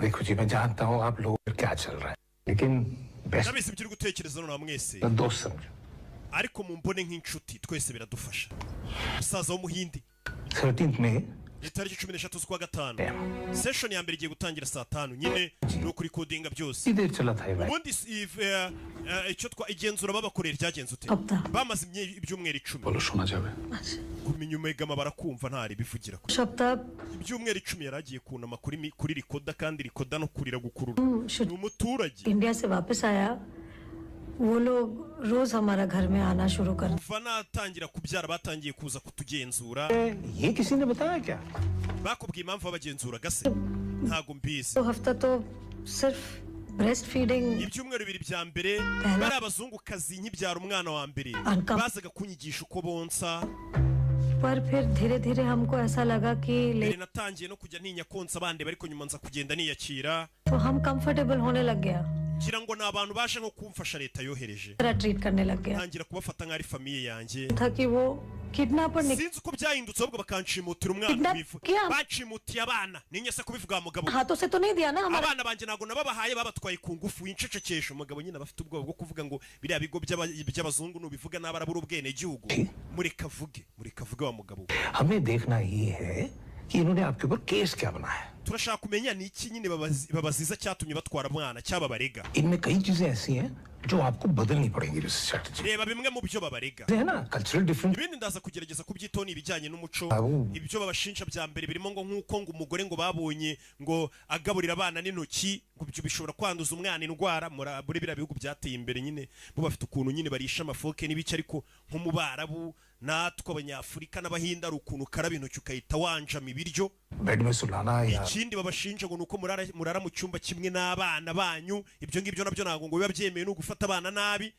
देखो जी, मैं जानता हूँ आप लोग क्या चल रहा है, लेकिन best Ndabizi ibyo uri gutekereza nonaha mwese, दोस्त समझो। Ariko mumbone nk'inshuti, twese biradufasha. Umusaza w'Umuhindi. 13 में Itariki 13 z'ukwa gatanu, session ya mbere igiye gutangira saa 5 nyine, ni ukurikodinga byose. देर चला था ये भाई। Ubundi icyo twa igenzura babakoreye ryagenze ute? Bamaze ibyumweru 10. बोलो शोना जावे। Kumenya umegama barakumva ntari bivugira kure. सप्ताह। Ibyumweru 10 yari agiye kunama kuri recorder, kandi recorder no kurira gukurura, ni umuturage. India से वापस आया, वो लोग रोज हमारा घर में आना शुरू कर Kuva natangira kubyara batangiye kuza kutugenzura. ये किसी ने बताया क्या? Bakubwiye impamvu babagenzuraga se? Ntago mbizi. दो हफ्ता तो सिर्फ breast feeding. Ibyumweru 2 bya mbere bari abazungukazi, nkibyara umwana wa mbere bazaga kunyigisha uko bonsa. पर फिर धीरे धीरे हमको ऐसा लगा कि ले Mbere natangiye no kujya ntinya konsa abandi, ariko nyuma nza kugenda niyakira. तो हम कंफर्टेबल होने लग गया। Ngira ngo ni abantu baje nko kumfasha leta yohereje. तरह ट्रीट करने लग गया। Ntangira kubafata nk'ari famille yanjye. था कि वो kidnapper Sinzi uko byahindutse, ahubwo bakanshimutira umwana. Kidnap Bivu किया? Banshimutiye abana, ninye se kubivuga wa mugabo? हाथों से तो नहीं दिया ना हमारा। Abana banjye ntabwo nababahaye, babatwaye ku ngufu. Incecekesha umugabo nyine aba afite ubwoba bwo kuvuga ngo biriya bigo by'abazungu nubivuga n'abarabura ubwenegihugu. Mureka avuge, mureka avuge wa mugabo we. हमें देखना ये है कि इन्होंने आपके ऊपर केस क्या बनाया है। Turashaka kumenya ni iki nyine babaziza cyatumye batwara mwana cyababarega. इनमें कई चीजें ऐसी हैं जो आपको बदलनी पड़ेंगी mister Chatterjee. Reba bimwe mu byo babarega. है ना cultural difference. Ibindi ndaza kugerageza kubyitaho, ni ibijyanye n'umuco. Abo. Ibyo babashinja bya mbere birimo ngo nk'uko ngo umugore ngo babonye ngo agaburira abana n'intoki, ngo ibyo bishobora kwanduza umwana indwara. Muri biriya bihugu byateye imbere nyine bo bafite ukuntu nyine barisha amafoke n'ibiki, ariko nko mu Barabu Natwe Abanyafurika n'Abahinde ari ukuntu ukaraba intoki ukahita wanjama ibiryo. Bed में सुलाना या Ikindi babashinja ngo ni uko murara mu cyumba kimwe n'abana banyu. Ibyo ngibyo nabyo ntabwo ngo biba byemewe, ni ugufata abana nabi.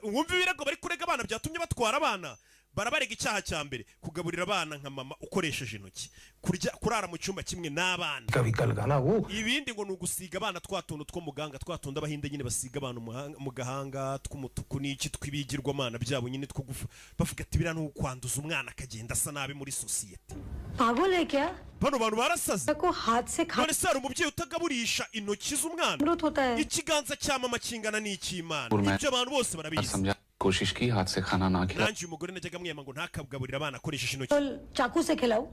Wumva ibirego bari kurega abana byatumye batwara abana. Barabarega icyaha cya mbere, kugaburira abana nka mama ukoresheje intoki, kurya, kurara mu cyumba kimwe n'abana. कभी कल गाना वो Ibindi ngo ni ugusiga abana twa tuntu two muganga, twa tundi Abahinde nyine basiga abantu mu gahanga tw'umutuku n'iki, tw'ibigirwamana byabo nyine, two gufa bavuga ati biriya ni ukwanduza umwana akagenda asa nabi muri sosiyete. पागल है क्या? Bano bantu barasaze. को हाथ से खा None se hari umubyeyi utagaburisha intoki z'umwana? अमृत होता है। Ikiganza cya mama kingana n'icy'Imana. Gourmet. Ibyo abantu bose barabizi. समझा कोशिश की हाथ से खाना ना खिला। Nanjye uyu mugore najyaga mwema ngo ntakagaburire abana akoresheje intoki. तो चाकू से खिलाओ।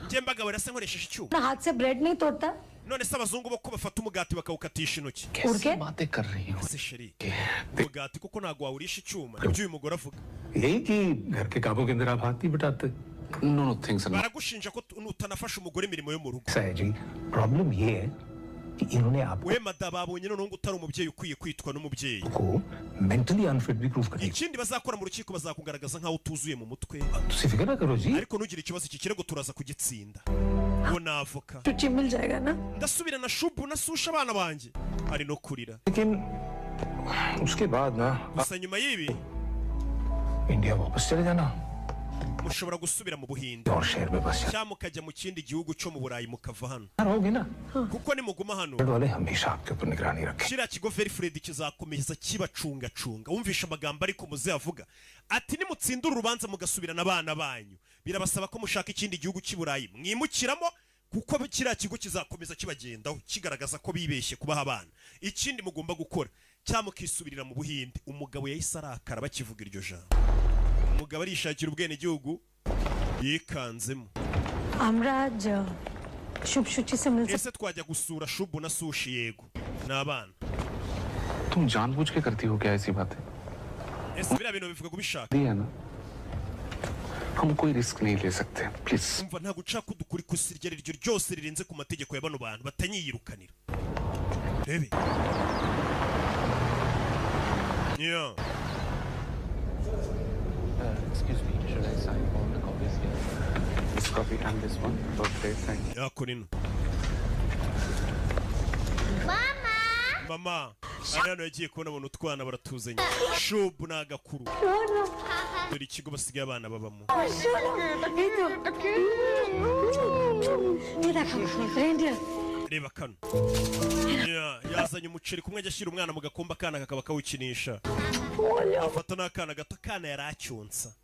Njye mbagaburira se nkoresheje icyuma? ना हाथ से ब्रेड नहीं तोड़ता। None se abazungu bo ko bafata umugati bakawukatisha intoki? उड़ के बातें कर रही हो? Ese chérie, umugati kuko ntabwo wawurisha icyuma, nibyo uyu mugore avuga. यही कि घर के कामों के अंदर आप हाथ नहीं बटाते। No, no, things. Baragushinja ko utanafasha umugore imirimo yo mu rugo. ऐसा है जी, प्रॉब्लम ये है कि इन्होंने आपको We mada, babonye noneho ngo utari umubyeyi ukwiye kwitwa n'umubyeyi. Mentally unfit भी prove कर। Ikindi bazakora mu rukiko, bazakugaragaza nk'aho utuzuye mu mutwe. तुसी फिक्र ना करो जी। Ariko ntugire ikibazo, iki kirego turaza kugitsinda, ngo ni avoka. छुट्टी मिल जाएगा ना? Ndasubira na Shubu na Susha abana banjye. Ari no kurira. लेकिन उसके बाद ना Gusa nyuma y'ibi India वापस चले जाना mushobora gusubira mu Buhinde और शहर में बस cyangwa mukajya mu kindi gihugu cyo mu Burayi, mukava hano, जाना रहोगे ना kuko nimuguma hano वाले हमेशा आपके ऊपर निगरानी रखें। Kiriya kigo Verifred kizakomeza kibacungacunga. Wumvisha amagambo ariko muze avuga ati nimutsindura urubanza mugasubirana abana banyu, birabasaba ko mushaka ikindi gihugu cy'i Burayi mwimukiramo, kuko kiriya kigo kizakomeza kibagendaho kigaragaza ko bibeshye kubaha abana. Ikindi mugomba gukora, cyangwa mukisubirira mu Buhinde. Umugabo yahise arakara bakivuga iryo jambo. Umugabo arishakira ubwenegihugu yikanzemo. अमराज शुभ शुचि से मिल Ese twajya gusura Shubu na Sushi? Yego, ni abana. तुम जानबूझ के करती हो क्या ऐसी बातें? Ese biriya bintu bivuga kubishaka? दी है ना, हम कोई रिस्क नहीं ले सकते, please. Umva, ntabwo nshaka ko dukora ikosa iryo ari ryo ryose rirenze ku mategeko ya bano bantu, batanyiyirukanira. Rebe. Yeah. Excuse me, should I sign all the copies here? This copy and this one. Okay, thank you. Yakora ino mama ari hano, yagiye kubona abona utwana baratuzanye, Shubu ni agakuru. Dore ikigo basigaye abana babamo. ये देखो reindeer. Reba kano. Yeah, yazanye umuceri kumwe ajya ashyira umwana mu gakombe, akana kakaba kawukinisha, afata n'akana gato, akana yari acyonsa,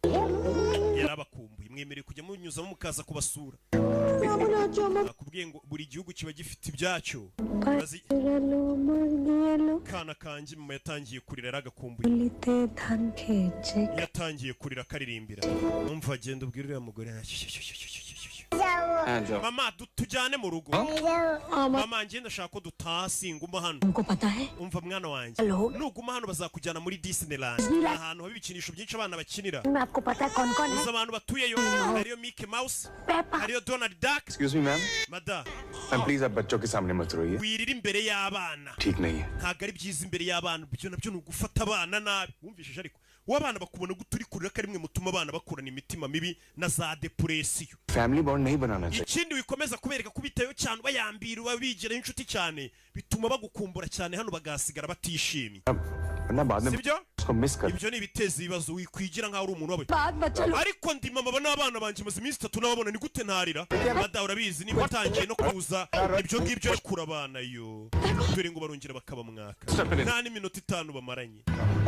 yarabakumbuye. Mwemerewe kujya munyuzamo mukaza kubasura. Nakubwiye ngo buri gihugu kiba gifite ibyacyo. Kana kanjye, mama yatangiye kurira, yaragakumbuye. Yatangiye kurira akaririmbira. Umva, genda ubwire uriya mugore. Mama, tujyane mu rugo. Mama, njye ndashaka ko dutaha, singuma hano. तुमको पता है? Umva mwana wanjye. Hello? Nuguma hano bazakujyana muri Disneyland, ahantu haba ibikinisho byinshi abana bakinira. मैं आपको पता है कौन कौन है? Uzi abantu batuyeyo? Hariyo Mickey Mouse, hariyo Donald Duck. Excuse me, ma'am. Mada. Ma'am, please आप बच्चों के सामने मत रोइए। Wirira imbere y'abana. ठीक नहीं है। Ntabwo ari byiza imbere y'abana, ibyo nabyo ni ugufata abana nabi. Wumvishije ariko uwo abana bakubona gute uri kurira, ko ari mwe mutuma abana bakurana imitima mibi na za dépression. Family bond नहीं बनाना चाहिए। Ikindi, wikomeza kubereka ko ubitayeho cyane, ubayambira, ubabigiraho inshuti cyane, bituma bagukumbura cyane hano bagasigara batishimye. वरना बाद में Sibyo? उसको miss कर। Ibyo ni ibiteza ibibazo, wikwigira nkaho uri umuntu wawe. बात बच्चा लोग Ariko ndi mama, aba n'abana banjye, maze iminsi 3 nababona, ni gute ntarira? Mada, urabizi niba utangiye no kuza ibyo ngibyo kura abana yo, dore ngo barongera bakabamwaka nta n'iminota 5 bamaranye,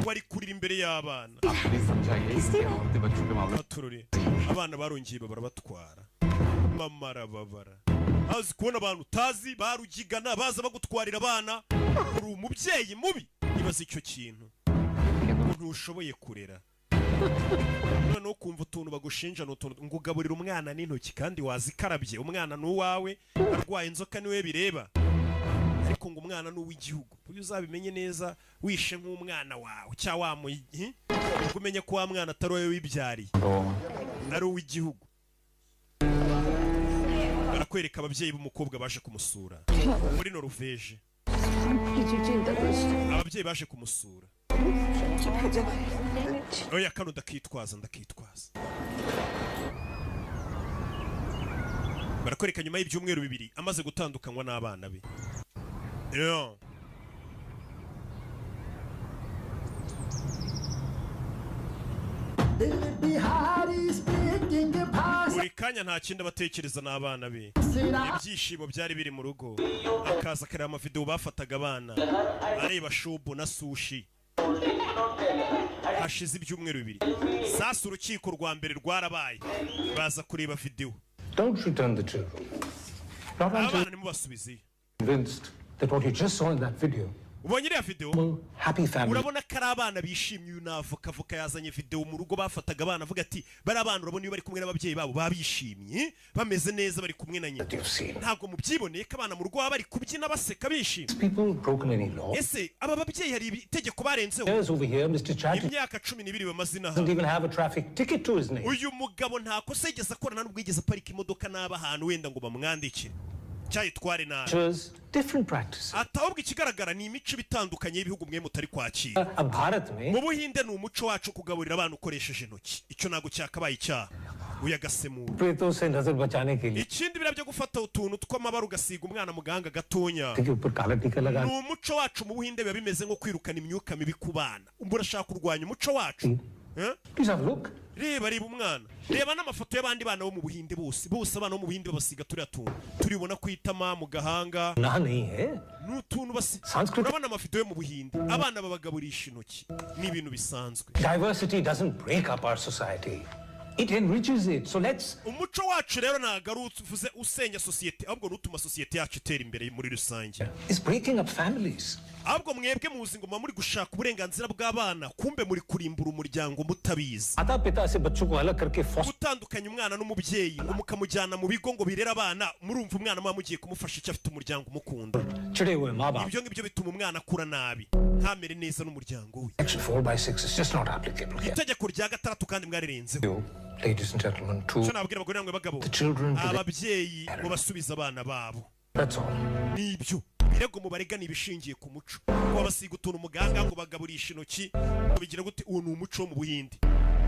wari kurira imbere y'abana. Please समझाइए क्या औरतें बच्चों के मामले Baturore, abana barongeye barabatwara, mama arababara. Azi kubona abantu utazi barugigana baza bagutwarira abana, uri umubyeyi mubi. Ibaze icyo kintu, ngo ntushoboye kurera, noneho ukumva utuntu bagushinja ni utuntu ngo ugaburira umwana n'intoki kandi wazikarabye. Umwana ni uwawe, arwaye inzoka niwe bireba, ariko ngo umwana ni uw'igihugu. Burya uzabimenye neza, wishe nk'umwana wawe cyangwa ubwo umenye ko wa mwana atari wowe wibyariye, ari uw'igihugu. Barakwereka ababyeyi b'umukobwa baje kumusura muri Noruveje, ababyeyi baje kumusura. Oya, kano ndakitwaza, ndakitwaza. Barakwereka nyuma y'ibyumweru 2 amaze gutandukanywa n'abana be. Yeah. Buri kanya nta kindi abatekereza n'abana be. Ibyishimo byari biri mu rugo, akaza akareba amavidewo bafataga abana areba Shubu na Sushi. Hashize ibyumweru 2, sasa urukiko rwa mbere rwarabaye, baza kureba videwo. Don't return the children. Not until Abana nimubasubizeyo. convinced that what you just saw in that video, Ubonye iriya videwo, happy family, urabona ko ari abana bishimye. Uyu ni avoka, avoka yazanye videwo mu rugo bafataga abana, avuga ati bari abana, urabona iyo bari kumwe n'ababyeyi babo baba bishimye, bameze neza, bari kumwe na nyina. Ntabwo mubyiboneye ko abana mu rugo baba bari kubyina, baseka, bishimye? People broken any law. Ese aba babyeyi hari itegeko barenzeho? Years over here, Mr. Chatterjee Imyaka 12 bamaze inaha, doesn't even have a traffic ticket to his name. uyu mugabo nta kosa yigeze akora, nta n'ubwo yigeze aparika imodoka n'aba ahantu wenda ngo bamwandikire cyayitware nabi. Cultures, different practices. Ati ahubwo ikigaragara ni imico iba itandukanye y'ibihugu mwe mutari kwakira. अब Bharat में Mu Buhinde ni umuco wacu kugaburira abana ukoresheje intoki, icyo ntabwo cyakabaye icyaha. Uyagasemura. प्रेतों से नजर बचाने के लिए Ikindi, biriya byo gufata utuntu tw'amabara ugasiga umwana mu gahanga gatonya, के ऊपर काला टीका लगा ni umuco wacu mu Buhinde, biba bimeze nko kwirukana imyuka mibi ku bana. Umva, urashaka kurwanya umuco wacu? Eh? Please have a look. Reba, reba umwana, reba n'amafoto y'abandi bana bo mu Buhinde bose. Bose abana bo mu Buhinde babasiga turiya tuntu turibona ku itama, mu gahanga. ना नहीं है। Ni utuntu basi. Sanskrit- Urabona amafoto yo mu Buhinde, abana babagaburisha intoki, ni ibintu bisanzwe. Diversity doesn't break up our society. It enriches it. So let's Umuco wacu rero ntabwo ari uvuze usenya sosiyete, ahubwo ni utuma sosiyete yacu itera imbere muri rusange. It's breaking up families. Ahubwo mwebwe muzi ngo muba muri gushaka uburenganzira bw'abana, kumbe muri kurimbura umuryango mutabizi. माता पिता से बच्चों को अलग करके foster Gutandukanya umwana n'umubyeyi ngo mukamujyana mu bigo ngo birere abana, murumva umwana muba mugiye kumufasha icyo? Afite umuryango umukunda. चिढ़े हुए माँ बाप। Ibyo ngibyo bituma umwana akura nabi, ntamere neza n'umuryango we. Section 4 by 6 is just not applicable here. Itegeko rya gatandatu kandi mwarirenzeho. You, ladies and gentlemen, to Icyo nabwira abagore namwe bagabo, the children to the ababyeyi mubasubize abana babo. That's all. Nibyo birego mubarega ni ibishingiye ku muco, ngo babasiga utuntu mu gahanga, ngo bagaburisha intoki, ngo bigira gute. Uwo ni umuco wo mu Buhinde.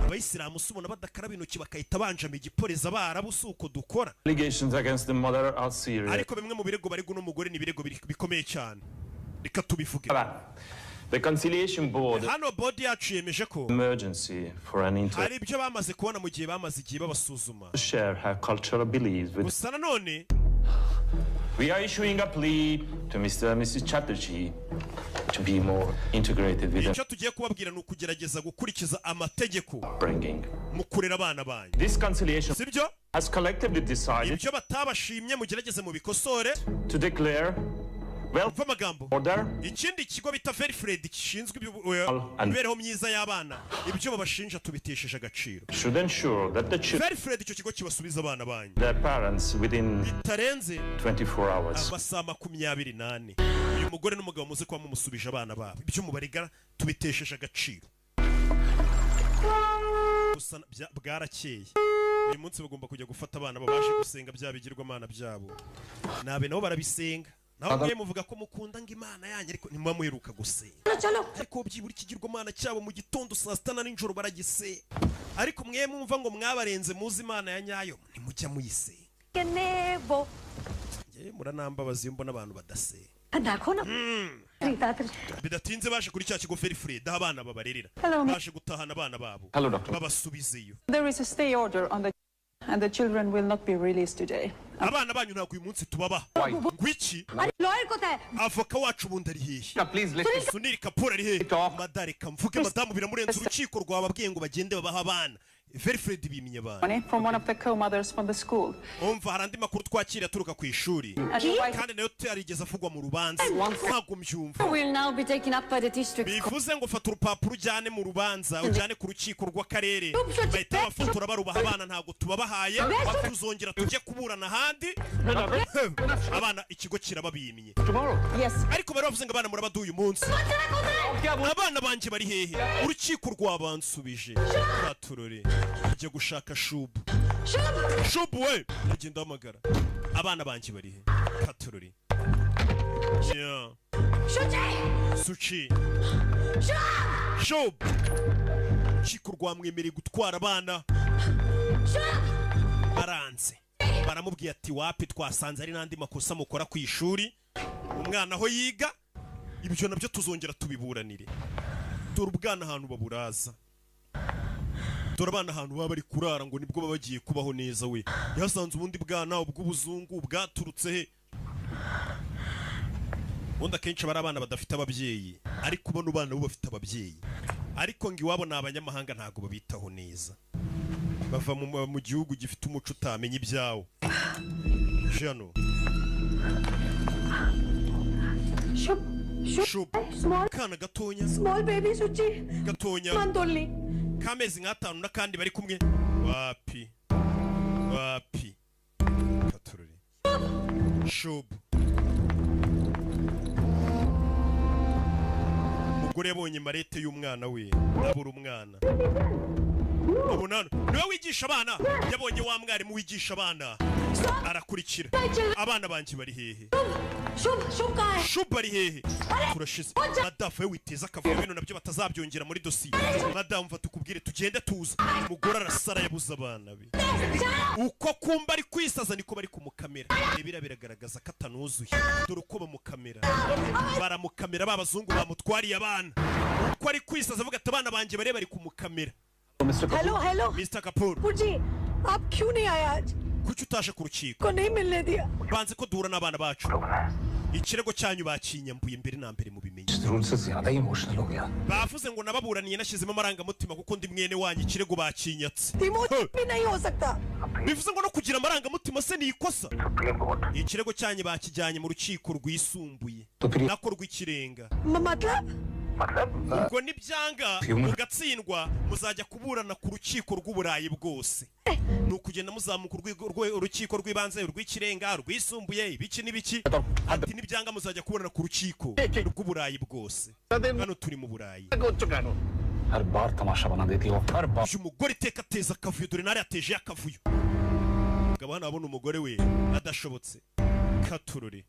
Abayisilamu si ubona badakaraba intoki bakahita banjama igiporeza? Abarabu si uko dukora. Allegations against the mother are serious. Ariko bimwe mu birego barega uno mugore ni ibirego bikomeye cyane, reka tubivuge. The conciliation board Hano board yacu yemeje ko emergency for an inter hari ibyo bamaze kubona mu gihe bamaze igihe babasuzuma. Share her cultural beliefs with Gusa nanone We are issuing a plea to Mr. and Mrs. Chatterjee to be more integrated with icyo tugiye kubabwira ni ukugerageza gukurikiza amategeko upbringing. mu kurera abana banyu. This conciliation Sibyo? Has collectively decided Ibyo batabashimye mugerageze mubikosore. To declare well Umva amagambo. Order Ikindi kigo bita Verifred gishinzwe imibereho myiza y'abana, ibyo babashinja tubitesheje agaciro. Should ensure that the children Verifred, icyo kigo kibasubiza abana banyu their parents within bitarenze 24 hours. amasaha 24. Uyu mugore n'umugabo muze kuba mumusubije abana babo, ibyo mubarega tubitesheje agaciro. Gusa bwarakeye uyu munsi bagomba kujya gufata abana, babashe gusenga bya bigirwamana byabo. Nabe nabo barabisenga, naho mwe muvuga ko mukunda ngo Imana yanyu, ariko ntimuba muheruka gusenga. Ariko byibura ikigirwamana cyabo mu gitondo, saa sita na nijoro baragisenga. Ariko mwe mwumva ngo mwabarenze, muzi Imana ya nyayo, ntimujya muyisenga. Nebo. Njyewe muranambabaza iyo mbona abantu badasenga. देखो ना। Bidatinze baje kuri cya kigo Ferifred aho abana babarerera. Hello, Baje gutahana abana babo. Hello, doctor. Babasubizeyo. There is a stay order on the and the children will not be released today. Abana banyu ntabwo uyu munsi tubabaha. Ngwiki? अरे lawyer को है। Avoka wacu ubundi ari hehe? Please let Sunil Kapoor ari hehe? Madareka mvuge, madamu biramurenze. Urukiko rwababwiye ngo bagende babaha abana. Ferifred bimye abana. Money from one of the co-mothers from the school. Umva, hari andi makuru twakiriye aturuka ku ishuri, kandi nayo tuyarigeze avugwa mu rubanza, ntabwo mbyumva. Will now be taken up by the district court. Bivuze ngo fata urupapuro ujyane mu rubanza, ujyane ku rukiko rw'akarere, bahita bafotora barubaha abana. Ntabwo tubabahaye, tuzongera tujye kuburana ahandi. Abana ikigo kirababimye. Yes. Ariko bari bavuze ngo abana murabaduha uyu munsi. Abana banjye bari hehe? Urukiko rwabansubije. Katurore ajya gushaka Shubu. Shubu we, agenda ahamagara, abana banjye bari he? Katurore. Yeah. Suchi, Shub, urukiko rwamwemereye gutwara abana, baranze, baramubwiye ati: "Wapi, twasanze ari n'andi makosa mukora ku ishuri umwana aho yiga, ibyo nabyo tuzongera tubiburanire." Dore ubwana ahantu baburaza, dore abana ahantu baba bari kurara, ngo nibwo baba bagiye kubaho neza. We yasanze ubundi bwana ubw'ubuzungu bwaturutse he? Ubundi akenshi aba ari abana badafite ababyeyi, ariko ubona abana bo bafite ababyeyi, ariko ngo iwabo ni abanyamahanga, ntabwo babitaho neza, bava mu gihugu gifite umuco utamenya ibyawo. Jano. Shubh, Shubh. Shub. Small. Kana gatonya. Small baby Suchi. Gatonya. Mandoli. K'amezi nk'atanu n'akandi bari kumwe. Wapi, wapi, katururi. Shub, umugore yabonye mallette y'umwana we, abura umwana. Ubona hano niwe wigisha abana, yabonye wa mwarimu wigisha abana, arakurikira: "Abana banjye bari hehe?" Shubh, Shubh कहाँ है? Shub ari hehe? Turashize. Madamu, we witeza akavuyo, bino nabyo batazabyongera muri dosiye. Madamu, mva tukubwire, tugende tuza. Umugore arasara, yabuze abana be. Uko kumba ari kwisaza niko bari kumukamera. Ibira biragaragaza ko atanuzuye. Dore uko bamukamera, baramukamera ba bazungu bamutwariye abana. Uko ari kwisaza avuga ati: "Abana banjye bare," bari kumukamera. Hello, hello. Mr Kapoor. जी, आप क्यों नहीं आए आज? Kuki utaje ku rukiko? को नहीं मिलने दिया। Banze ko duhura n'abana bacu. Ikirego cyanyu bakinyambuye mbere na mbere, mubimenye. जरूर से ज्यादा ही emotional हो गया। Bavuze ngo nababuraniye nashyizemo amarangamutima kuko ndi mwene wanyu, ikirego bakinyatse. Emotion भी नहीं हो सकता। Bivuze ngo no kugira amarangamutima se ni ikosa? Ikirego cyanyu bakijyanye mu rukiko rwisumbuye, nako rw'ikirenga. मतलब? Ubwo nibyanga mugatsindwa, muzajya kuburana ku rukiko rw'Uburayi bwose. Ni ukugenda muzamuka urukiko rw'ibanze, urw'ikirenga, rwisumbuye, ibiki n'ibiki. Ati nibyanga muzajya kuburana ku rukiko rw'Uburayi bwose. Hano turi mu Burayi. हर बार तमाशा बना देती हो, हर बार। Uyu mugore iteka ateza akavuyo, dore nari yateje akavuyo. Umugabo hano abona umugore we adashobotse. Katurore,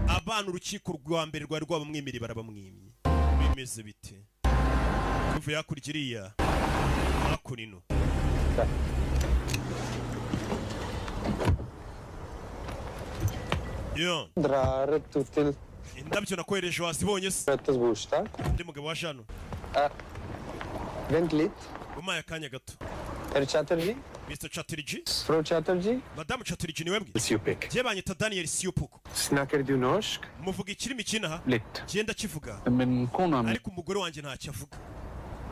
abana urukiko rwa mbere rwari rwabamwemereye, barabamwimye. Bimeze bite? Tuvuye hakurya iriya, hakuno ino. Yo. Indabyo nakohereje wazibonye se? Undi mugabo waje hano. Vent litt. Umpaye akanya gato. Herr Chatterjee? Mr Chatterjee? Frau Chatterjee? Madamu Chatterjee, ni webwe? Siupik. Jye banyita Daniel Siupuko. Snakker du norsk? Muvuga ikirimi kinaha? Litt. Genda kivuga. Men kona mi. Ariko umugore wanjye ntacyo avuga.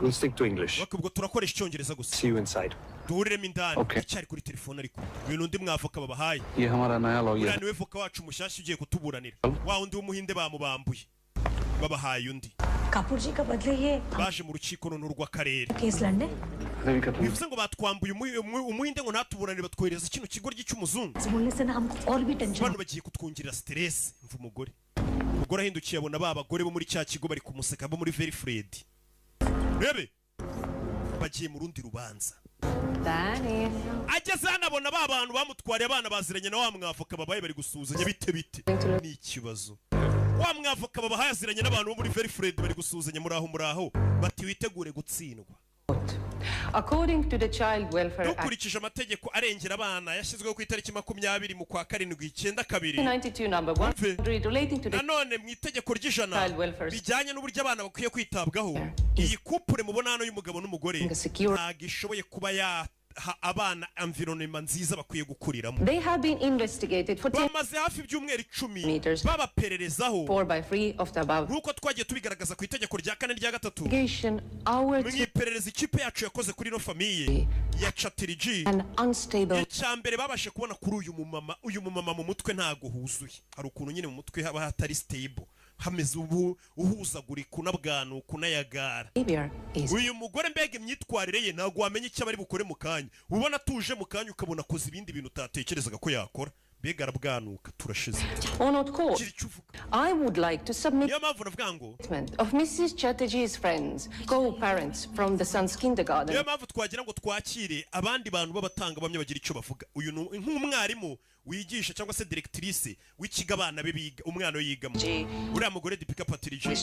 We'll stick to English. Bak, ubwo turakoresha icyongereza gusa. See you inside. Duhuriremo indani. Okay. Icyari kuri telefone, ariko uyu ni undi mwavoka babahaye. ये हमारा नया lawyer. Uriya niwe voka wacu mushyashya ugiye kutuburanira. Wa wundi w'umuhinde bamubambuye, babahaye undi. Kapoor जी का बदले ये Baje mu rukiko noneho rw'akarere. Case लड़ने। Bivuze ngo batwambuye umuhinde ngo ntatuburanire, batwohereza kino kigoryi cy'umuzungu. बोलने से ना हमको और भी tension. Bano bagiye kutwongerera stress. Mva umugore ahindukiye abona ba bagore bo muri cya kigo bari kumuseka, bo muri Very Fred. Rebe, bagiye mu rundi rubanza. Danny. Ageze hano abona ba bantu bamutwariye abana baziranye na wa mwavoka babaye, bari gusuhuzanya. Bite bite? Ni ikibazo. Wa mwavoka babahaye aziranye n'abantu bo muri Very Fred, bari gusuhuzanya: "Muraho, muraho." Bati: "Witegure gutsindwa." According to the Child Welfare Act Dukurikije amategeko arengera abana yashyizweho ku itariki 20 mu kwa karindwi 92, 92 number 1 relating to the nanone mu itegeko ry'100 Child welfare. bijyanye n'uburyo abana bakwiye kwitabwaho, iyi couple mubona hano y'umugabo n'umugore ntabwo ishoboye kuba yaha abana environment nziza bakwiye gukuriramo. They have been investigated for 10 Bamaze hafi ibyumweru 10 babapererezaho. 4 by 3 of the above. Nk'uko twagiye tubigaragaza ku itegeko rya kane, rya gatatu, Investigation our mu iperereza ikipe yacu yakoze kuri ino famille ya Chatterjee, An unstable icya mbere babashe kubona kuri uyu mumama, uyu mumama mu mutwe ntago huzuye. Hari ukuntu nyine mu mutwe haba hatari stable, hameze ubu uhuzagurika, unabwanuka, unayagara. behavior is Uyu mugore mbega imyitwarire ye, ntabwo wamenya icyo aba ari bukore mu kanya. Ubona atuje, mu kanya ukabona akoze ibindi bintu utatekerezaga ko yakora. Mbega arabwanuka, turashize. Honored court, I would like to submit Niyo mpamvu navuga ngo statement of Mrs. Chatterjee's friends, co-parents from the son's kindergarten. Niyo mpamvu twagira ngo twakire abandi bantu b'abatangabuhamya bagira icyo bavuga. Uyu ni nk'umwarimu wigisha cyangwa se directrice w'ikigo abana be biga, umwana we yigamo, uriya mugore Deepika Chatterjee.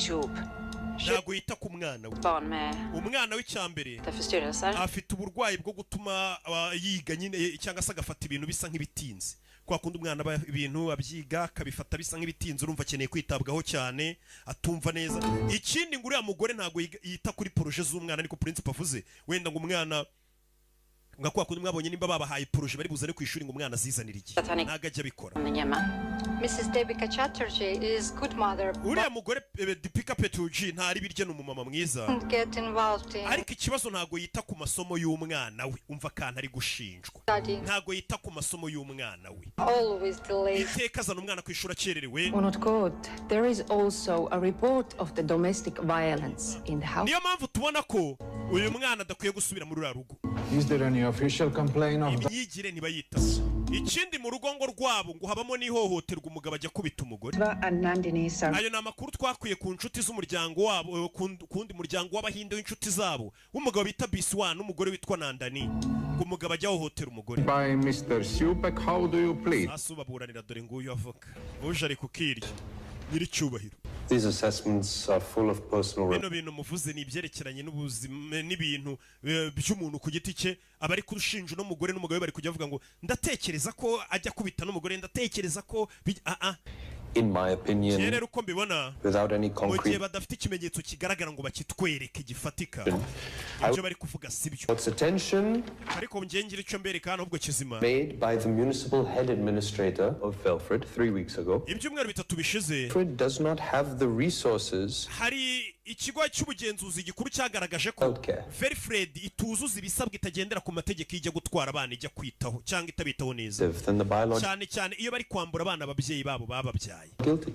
Ntabwo yita ku mwana we. Barn med Umwana w'icyambere förstyrrelser. afite uburwayi bwo gutuma yiga nyine cyangwa se agafata ibintu bisa nk'ibitinze. Kwa kundi umwana aba ibintu abyiga akabifata bisa nk'ibitinze, urumva akeneye kwitabwaho cyane, atumva neza. Ikindi ngo uriya mugore ntabwo yita kuri projet z'umwana, ariko principal avuze wenda ngo umwana nka kwa kundi mwabonye nimba babahaye projet bari buzane ku ishuri, ngo umwana azizanire igihe, ntabwo ajya abikora. Mrs. Devika Chatterjee is good mother. Uriya mugore Deepika Petuji ntari birya, ni umumama mwiza. Doesn't get involved in Ariko ikibazo ntabwo yita ku masomo y'umwana we. Umva akantu ari gushinjwa. Studying. Ntabwo yita ku masomo y'umwana we. Always delayed. Iteka azana umwana ku ishuri akererewe. Honored court, there is also a report of the domestic violence in the house. Niyo mpamvu tubona ko uyu mwana adakwiye gusubira muri uriya rugo. Is there any official complaint of Imyigire ntibayitaho. Ikindi mu rugo ngo rwabo ngo habamo n'ihohoterwa, umugabo ajya akubita umugore. And Nandini Sar. Ayo ni amakuru twakwiye ku nshuti z'umuryango wabo, ku wundi muryango w'Abahinde w'inshuti zabo, w'umugabo bita Biswa n'umugore witwa Nandani, ngo umugabo ajya ahohotera umugore. By Mr. Supek, how do you plead? Hasi ubaburanira dore nguyu avuga uje ari kukirya, nyiricyubahiro. These assessments are full of personal Bino bintu muvuze ni ibyerekeranye n'ubuzima n'ibintu by'umuntu ku giti cye. Aba ari kurushinja uno mugore n'umugabo we, bari kujya bavuga ngo ndatekereza ko ajya kubita n'umugore, ndatekereza ko ah ah. In my opinion, Njye rero uko mbibona, without any mu gihe concrete badafite ikimenyetso kigaragara ngo bakitwereke gifatika, ibyo bari kuvuga si byo. What's attention Ariko njye ngira icyo mbereka hano ahubwo kizima. made by the municipal head administrator of Velfred 3 weeks ago. Ibyumweru 3 bishize, Velfred does not have the resources hari ikigo cy'ubugenzuzi gikuru cyagaragaje ko healthcare. Velfred ituzuza ibisabwa, itagendera ku mategeko ijya gutwara abana, ijya kwitaho cyangwa itabitaho neza, Than the biological cyane cyane iyo bari kwambura abana ababyeyi babo bababyaye. guilty.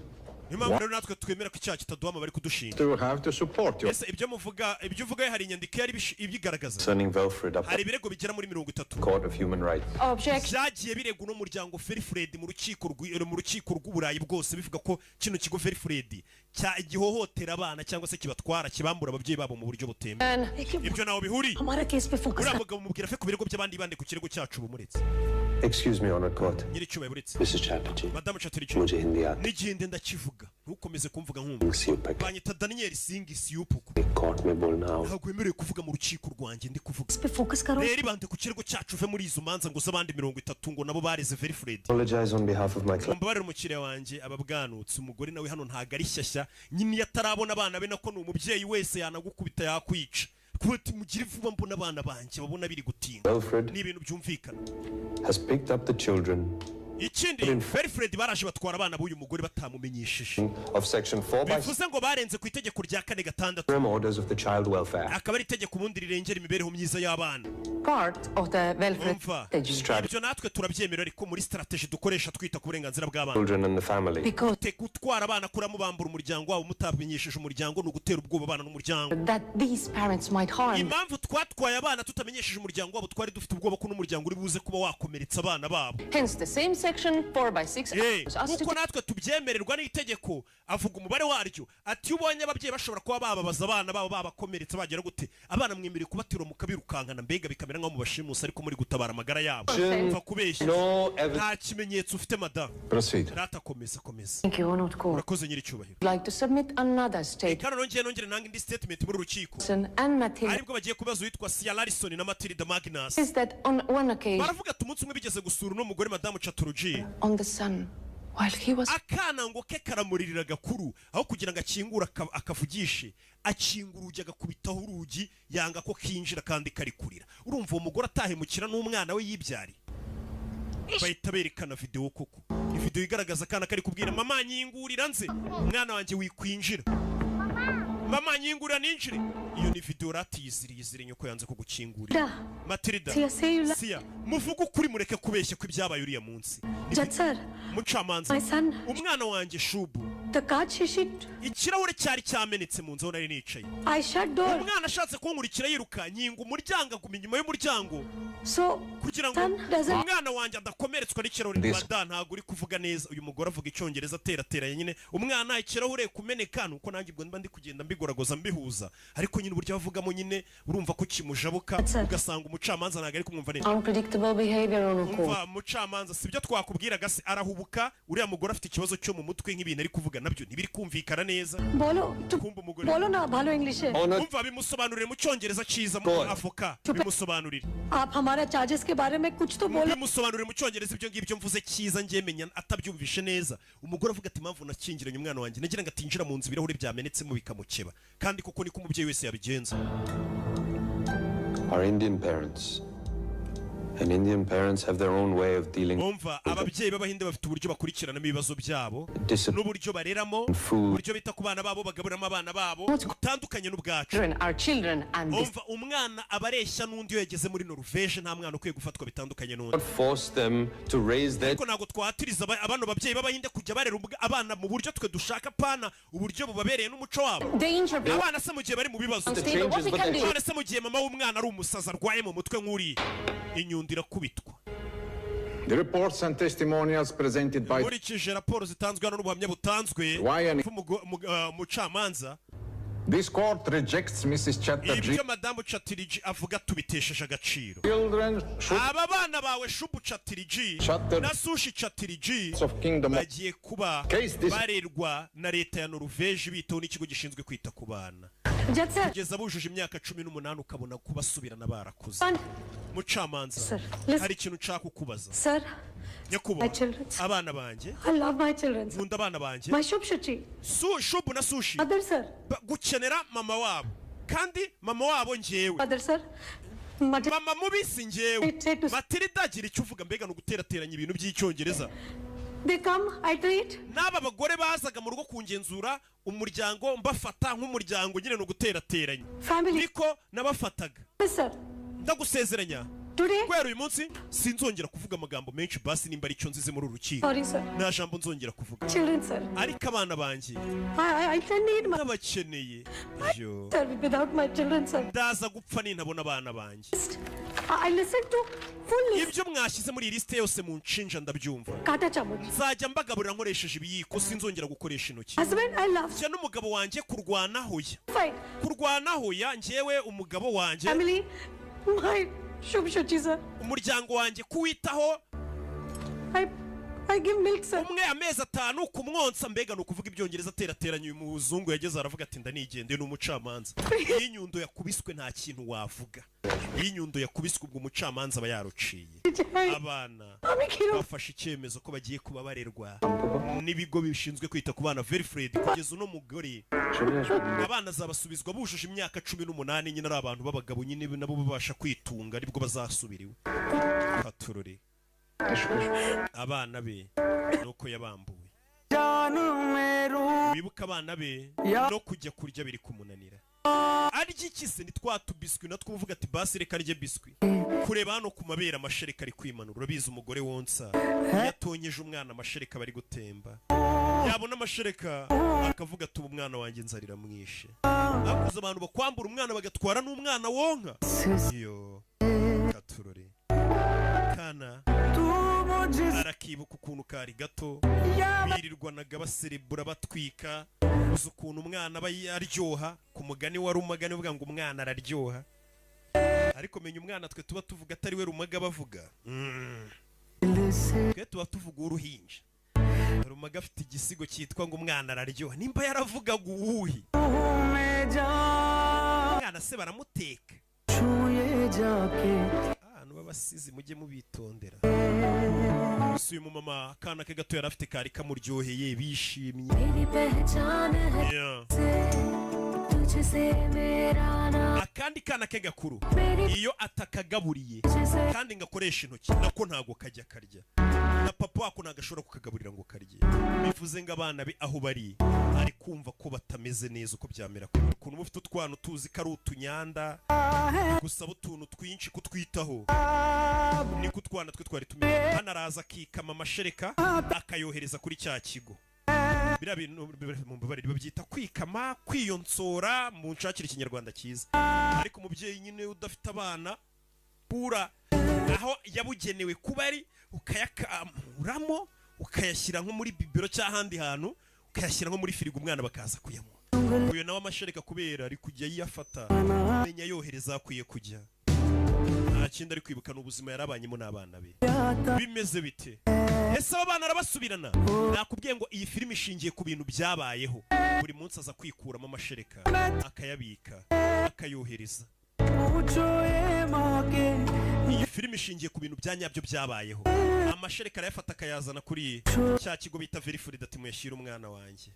Niyo mpamvu rero natwe twemera ko icyaha kitaduhama bari kudushinja. Do you have to support your Ese ibyo muvuga, ibyo uvuga, hari inyandiko yari ibigaragaza? Concerning Velfred up Hari ibirego bigera muri 30 Court of Human Rights. byagiye birega uno muryango Velfred mu rukiko rw'Uburayi bwose, bivuga ko kino kigo Velfred cya gihohotera abana cyangwa se kibatwara, kibambura ababyeyi babo mu buryo butemewe. Ibyo ntaho bihuriye. हमारा case पे focus. Uriya mugabo mubwira fe ku birego by'abandi, bande ku kirego cyacu bumuretse. Excuse me, Honored Court. Nyiricyubahiro, buretse. Mrs. Chatterjee. Madamu Chatterjee. मुझे Hindi आती N'igihinde ndakivuga, ntukomeze kumvuga nkumva. Siupak. Banyita Daniel Singh Siyupuku. Court में बोलना आओ. Ntabwo wemerewe kuvuga mu rukiko rwanjye ndi kuvuga. Focus करो. Rero ibande ku kirego cyacu, uve muri izo manza ngo z'abandi 30 ngo nabo bareze Velfred. Apologize on behalf of my client. Mumbabarire umukiriya wanjye ababwanutse. Umugore nawe hano ntabwo ari shyashya nyine, iyo atarabona abana be, nako ni umubyeyi wese yanagukubita, yakwica, kuba ati mugire vuba mbona abana banjye, babona biri gutinda. Velfred Ni ibintu byumvikana. has picked up the children Ikindi, Velfred baraje batwara abana b'uyu mugore batamumenyesheje, of section 4 by bivuze ngo barenze ku itegeko rya 4/6, interim orders of the Child Welfare Act. akaba ari itegeko ubundi rirengera imibereho myiza y'abana. Part of the welfare Umva, strategy. ibyo natwe turabyemera, ariko muri strategy dukoresha twita ku burenganzira bw'abana, Children and the family. Because te gutwara abana kuramubambura umuryango wabo mutamenyesheje umuryango ni ugutera ubwoba abana n'umuryango. That these parents might harm Impamvu twatwaye abana tutamenyesheje umuryango wabo, twari dufite ubwoba ko n'umuryango uri buze kuba wakomeretsa abana babo. Hence the same section 4 by 6 allows us to Kuko natwe tubyemererwa n'itegeko, avuga umubare waryo, ati iyo ubonye ababyeyi bashobora kuba bababaza abana babo, babakomeretsa, bagera gute, abana mwemerewe kubatera mukabirukankana, mbega bikamera nk'aho mubashimusa ariko muri gutabara amagara yabo. Mva kubeshya. No evidence. Nta kimenyetso ufite, madamu. Proceed. Rata, komeza, komeza. Thank you, Honored Court. Urakoze, nyiricyubahiro. Like to submit another statement Kandi nongere nange indi statement muri uru rukiko, and Matilda aribwo bagiye kubaza uwitwa Sia Larison na Matilda Magnus. is that on one occasion Baravuga ati umunsi umwe bigeze gusura uno mugore madamu Chatterjee, on the son while he was akana ngo ke karamuririra gakuru, aho kugira ngo akingure akavugishe, akinga urugi agakubitaho urugi, yanga ko kinjira kandi kari kurira. Urumva uwo mugore atahemukira n'umwana we yibyariye? Bahita berekana videwo koko, ni videwo igaragaza akana kari kubwira mama: "Nyingurira nze, umwana wanjye wikwinjira, mama nyingurira ninjire." Iyo ni videwo ratiyiziriye izire nyoko yanze kugukingurira. Matilda. Sia, say you Sia, muvuge ukuri, mureke kubeshya ko ibyabaye uriya munsi. Judge sir, Mucamanza, my son, umwana wanjye Shubu, the card sheet, ikirahure cyari cyamenetse mu nzu aho nari nicaye. I shut door. Umwana ashatse kunkurikira yiruka, nyinga umuryango, aguma inyuma y'umuryango So, kugira ngo son doesn't umwana wanjye adakomeretswa n'ikirahure. This- Mada, ntabwo uri kuvuga neza. Uyu mugore avuga icyongereza aterateranye nyine. Umwana ikirahure kumeneka, nuko nanjye ubwo mba ndi kugenda mbigoragoza mbihuza, ariko nyine uburyo avugamo nyine urumva ko kimujabuka, ugasanga umucamanza ntabwo ari kumwumva neza. Unpredictable behavior on a court. Umva mucamanza, sibyo twakubwiraga se? Arahubuka uriya mugore, afite ikibazo cyo mu mutwe, nk'ibintu ari kuvuga Nabyo ntibiri kumvikana neza. बोलो तु Kumva umugore. बोलो ना भालो English है। Umva, bimusobanurire mu Cyongereza cyiza mu avoka, bimusobanurire. आप हमारा चार्जेस के बारे में कुछ तो बोलो। Bimusobanurire mu Cyongereza ibyo ngibyo mvuze cyiza, njye menya atabyumvishe neza. Umugore avuga ati: "Impamvu nakingiranye umwana wanjye, nagira ngo atinjira mu nzu ibirahuri byamenetsemo bikamukeba." Kandi kuko niko umubyeyi wese yabigenza. Are Indian parents. And Indian parents have their own way of dealing Umva, ababyeyi b'Abahinde bafite uburyo bakurikiranamo ibibazo byabo Discipline. n'uburyo bareramo, Food. uburyo bita ku bana babo, bagaburiramo abana babo, butandukanye n'ubwacu. Our children and this Umva, umwana aba areshya n'undi iyo yageze muri Noruveje. Nta mwana ukwiye gufatwa bitandukanye n'undi. Not force them to raise their Ariko ntabwo twatiriza bano babyeyi b'Abahinde kujya barera abana mu buryo twe dushaka, pana uburyo bubabereye n'umuco wabo. Danger. Abana se mu gihe bari mu bibazo? Unstable. What we can do- None se mu gihe mama w'umwana ari umusazi, arwaye mu mutwe nk'uriya, inyundo irakubitwa? The reports and testimonials presented by Nkurikije raporo zitanzwe hano n'ubuhamya butanzwe Ryan- umucamanza, This court rejects Mrs. Chatterjee. ibyo madamu Chatterjee avuga tubitesheje agaciro. Children should Aba bana bawe Shubu Chatterjee na Sushi Chatterjee of Kingdom of bagiye kuba Case this- barerwa na leta ya Noruveje, bitaho n'ikigo gishinzwe kwita ku bana जज sir. kugeza bujuje imyaka 18, ukabona kubasubirana barakuze. Mucamanza, Listen. hari ikintu nshaka kukubaza. Sir. Nyakubahwa, My children. abana banjye, I love my children. nkunda abana banjye. My Shubh Shuchi. Shubu na Sushi. Mother sir. Gukenera mama wabo, kandi mama wabo njyewe. Mother sir. Mama mubisi njyewe. Matilda, agira icyo uvuga. Mbega ni uguterateranya ibintu by'Icyongereza. They come, I treat. N'aba bagore bazaga mu rugo kungenzura umuryango, mbafata nk'umuryango nyine, ni uguterateranya. Family. Niko nabafataga. Sir. Ndagusezeranya, Today. guhera uyu munsi sinzongera kuvuga amagambo menshi. Basi nimba aricyo nzize muri uru rukiko, Sorry, sir. nta jambo nzongera kuvuga. Children, sir. Ariko abana banjye I need my n'abakeneye yo. Sir, without my children, sir. Ndaza gupfa nintabona abana banjye. I listen to full list. Ibyo mwashyize muri iyi lisite yose mu nshinja, ndabyumva. काटा चम्मच. Nzajya mbagaburira nkoresheje ibiyiko, sinzongera gukoresha intoki. Husband, I love. Njye n'umugabo wanjye kurwanaho ya Fight. kurwanaho ya njyewe umugabo wanjye. Family, my Shubh Shuchi, sir. Umuryango wanjye kuwitaho. I give milk, sir. Umwe amezi 5 kumwonsa. Mbega ni ukuvuga Ibyongereza aterateranya. Uyu muzungu yageze aravuga ati: "Ndanigendeye." Ni umucamanza. Iyo inyundo yakubiswe nta kintu wavuga. Iyo inyundo yakubiswe, ubwo umucamanza aba yaruciye. Abana bafashe icyemezo ko bagiye kuba barerwa n'ibigo bishinzwe kwita ku bana, Velfred, kugeza uno mugore abana azabasubizwa bujuje imyaka 18 nyine, ari abantu b'abagabo nyine, nabo babasha kwitunga, aribwo bazasubira iwe. Katurore, abana be nuko yabambuwe. Wibuke abana be, no kujya kurya biri kumunanira. Arya iki se? Ni twa tubiswi natwo uvuga ati: "Basi reka arye biswi." Kureba hano ku mabere, amashereka ari kwimanura. Urabizi, umugore wonsa iyo atonyeje umwana, amashereka aba ari gutemba. Yabona amashereka akavuga ati: "Ubu umwana wanjye nzarira mwishe." Hakuze abantu bakwambura umwana, bagatwara n'umwana wonka. Iyo katurore kana arakibuka ukuntu kari gato, birirwanaga baserebura, batwika. Uzi ukuntu umwana aba aryoha? Ku mugani wa Rumaga, uvuga ngo umwana araryoha, ariko menya umwana twe tuba tuvuga atari we Rumaga bavuga. Twe tuba tuvuga uruhinja. Rumaga afite igisigo cyitwa ngo umwana araryoha. Nimba yaravugaga uwuhi mwana se baramuteka? Ahantu b'abasizi mujye mubitondera. Gusa uyu mumama akana ke gato yari afite kari kamuryoheye, bishimye. Yeah. Akandi kana ke gakuru, iyo atakagaburiye kandi ngakoresha intoki, nako ntago kajya karya, na papa wako ntago ashobora kukagaburira ngo karye. Bivuze ngo abana be aho bari ari kumva ko batameze neza. Uko byamera kure, ukuntu uba ufite utwana utuzi ko ari utunyanda, gusaba utuntu twinshi kutwitaho, niko utwana twe twari tumeze. Hano araza akikama amashereka, akayohereza kuri cya kigo. Biriya bintu mumbabarire, babyita kwikama, kwiyonsora, mu nshakira Ikinyarwanda cyiza. Ariko umubyeyi nyine udafite abana, kura aho yabugenewe kuba ari, ukayakamuramo, ukayashyira nko muri bibero cyangwa ahandi hantu, ukayashyira nko muri firigo, umwana bakaza kuyanywa. Uyu nawe amashereka kubera ari kujya yiyafata, menya yohereza akwiye kujya. Nta kindi ari kwibuka, ni ubuzima yarabanyemo n'abana be. Bimeze bite? Ese aba bana arabasubirana? Nakubwiye ngo iyi filime ishingiye ku bintu byabayeho. Buri munsi aza kwikuramo amashereka, akayabika, akayohereza. Iyi filime ishingiye ku bintu bya nyabyo byabayeho. Amashereka arayafata, akayazana kuri cya kigo bita Verifurida, ati: "Muyashyire umwana wanjye."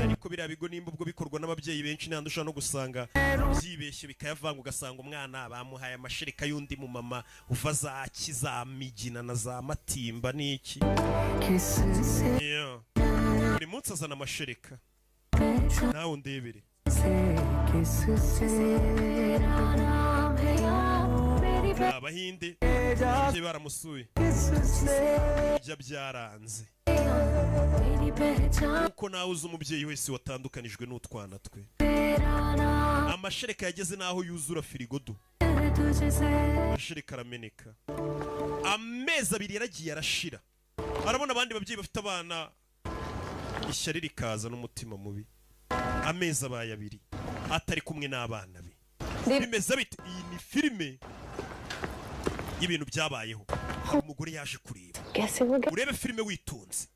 Ariko biriya bigo, nimba ubwo bikorwa n'ababyeyi benshi, n'ahandi ushobora no gusanga byibeshye bikayavanga, ugasanga umwana bamuhaye amashereka y'undi mu mama uva za Kizamigina na za Matimba n'iki. Yeah. Buri munsi azana amashereka, nawe undebere. Abahinde, ababyeyi baramusuye, ibyo byaranze, kuko nawe uzi umubyeyi wese watandukanijwe n'utwana twe. Amashereka yageze n'aho yuzura firigo do, amashereka arameneka. Amezi 2 yaragiye arashira, arabona abandi babyeyi bafite abana, ishyari rikaza n'umutima mubi. Amezi abaye 2 atari kumwe n'abana be. Bimeze bite? Iyi ni filime y'ibintu byabayeho. Hari umugore yaje kureba. कैसे हो गया? Urebe filime witonze.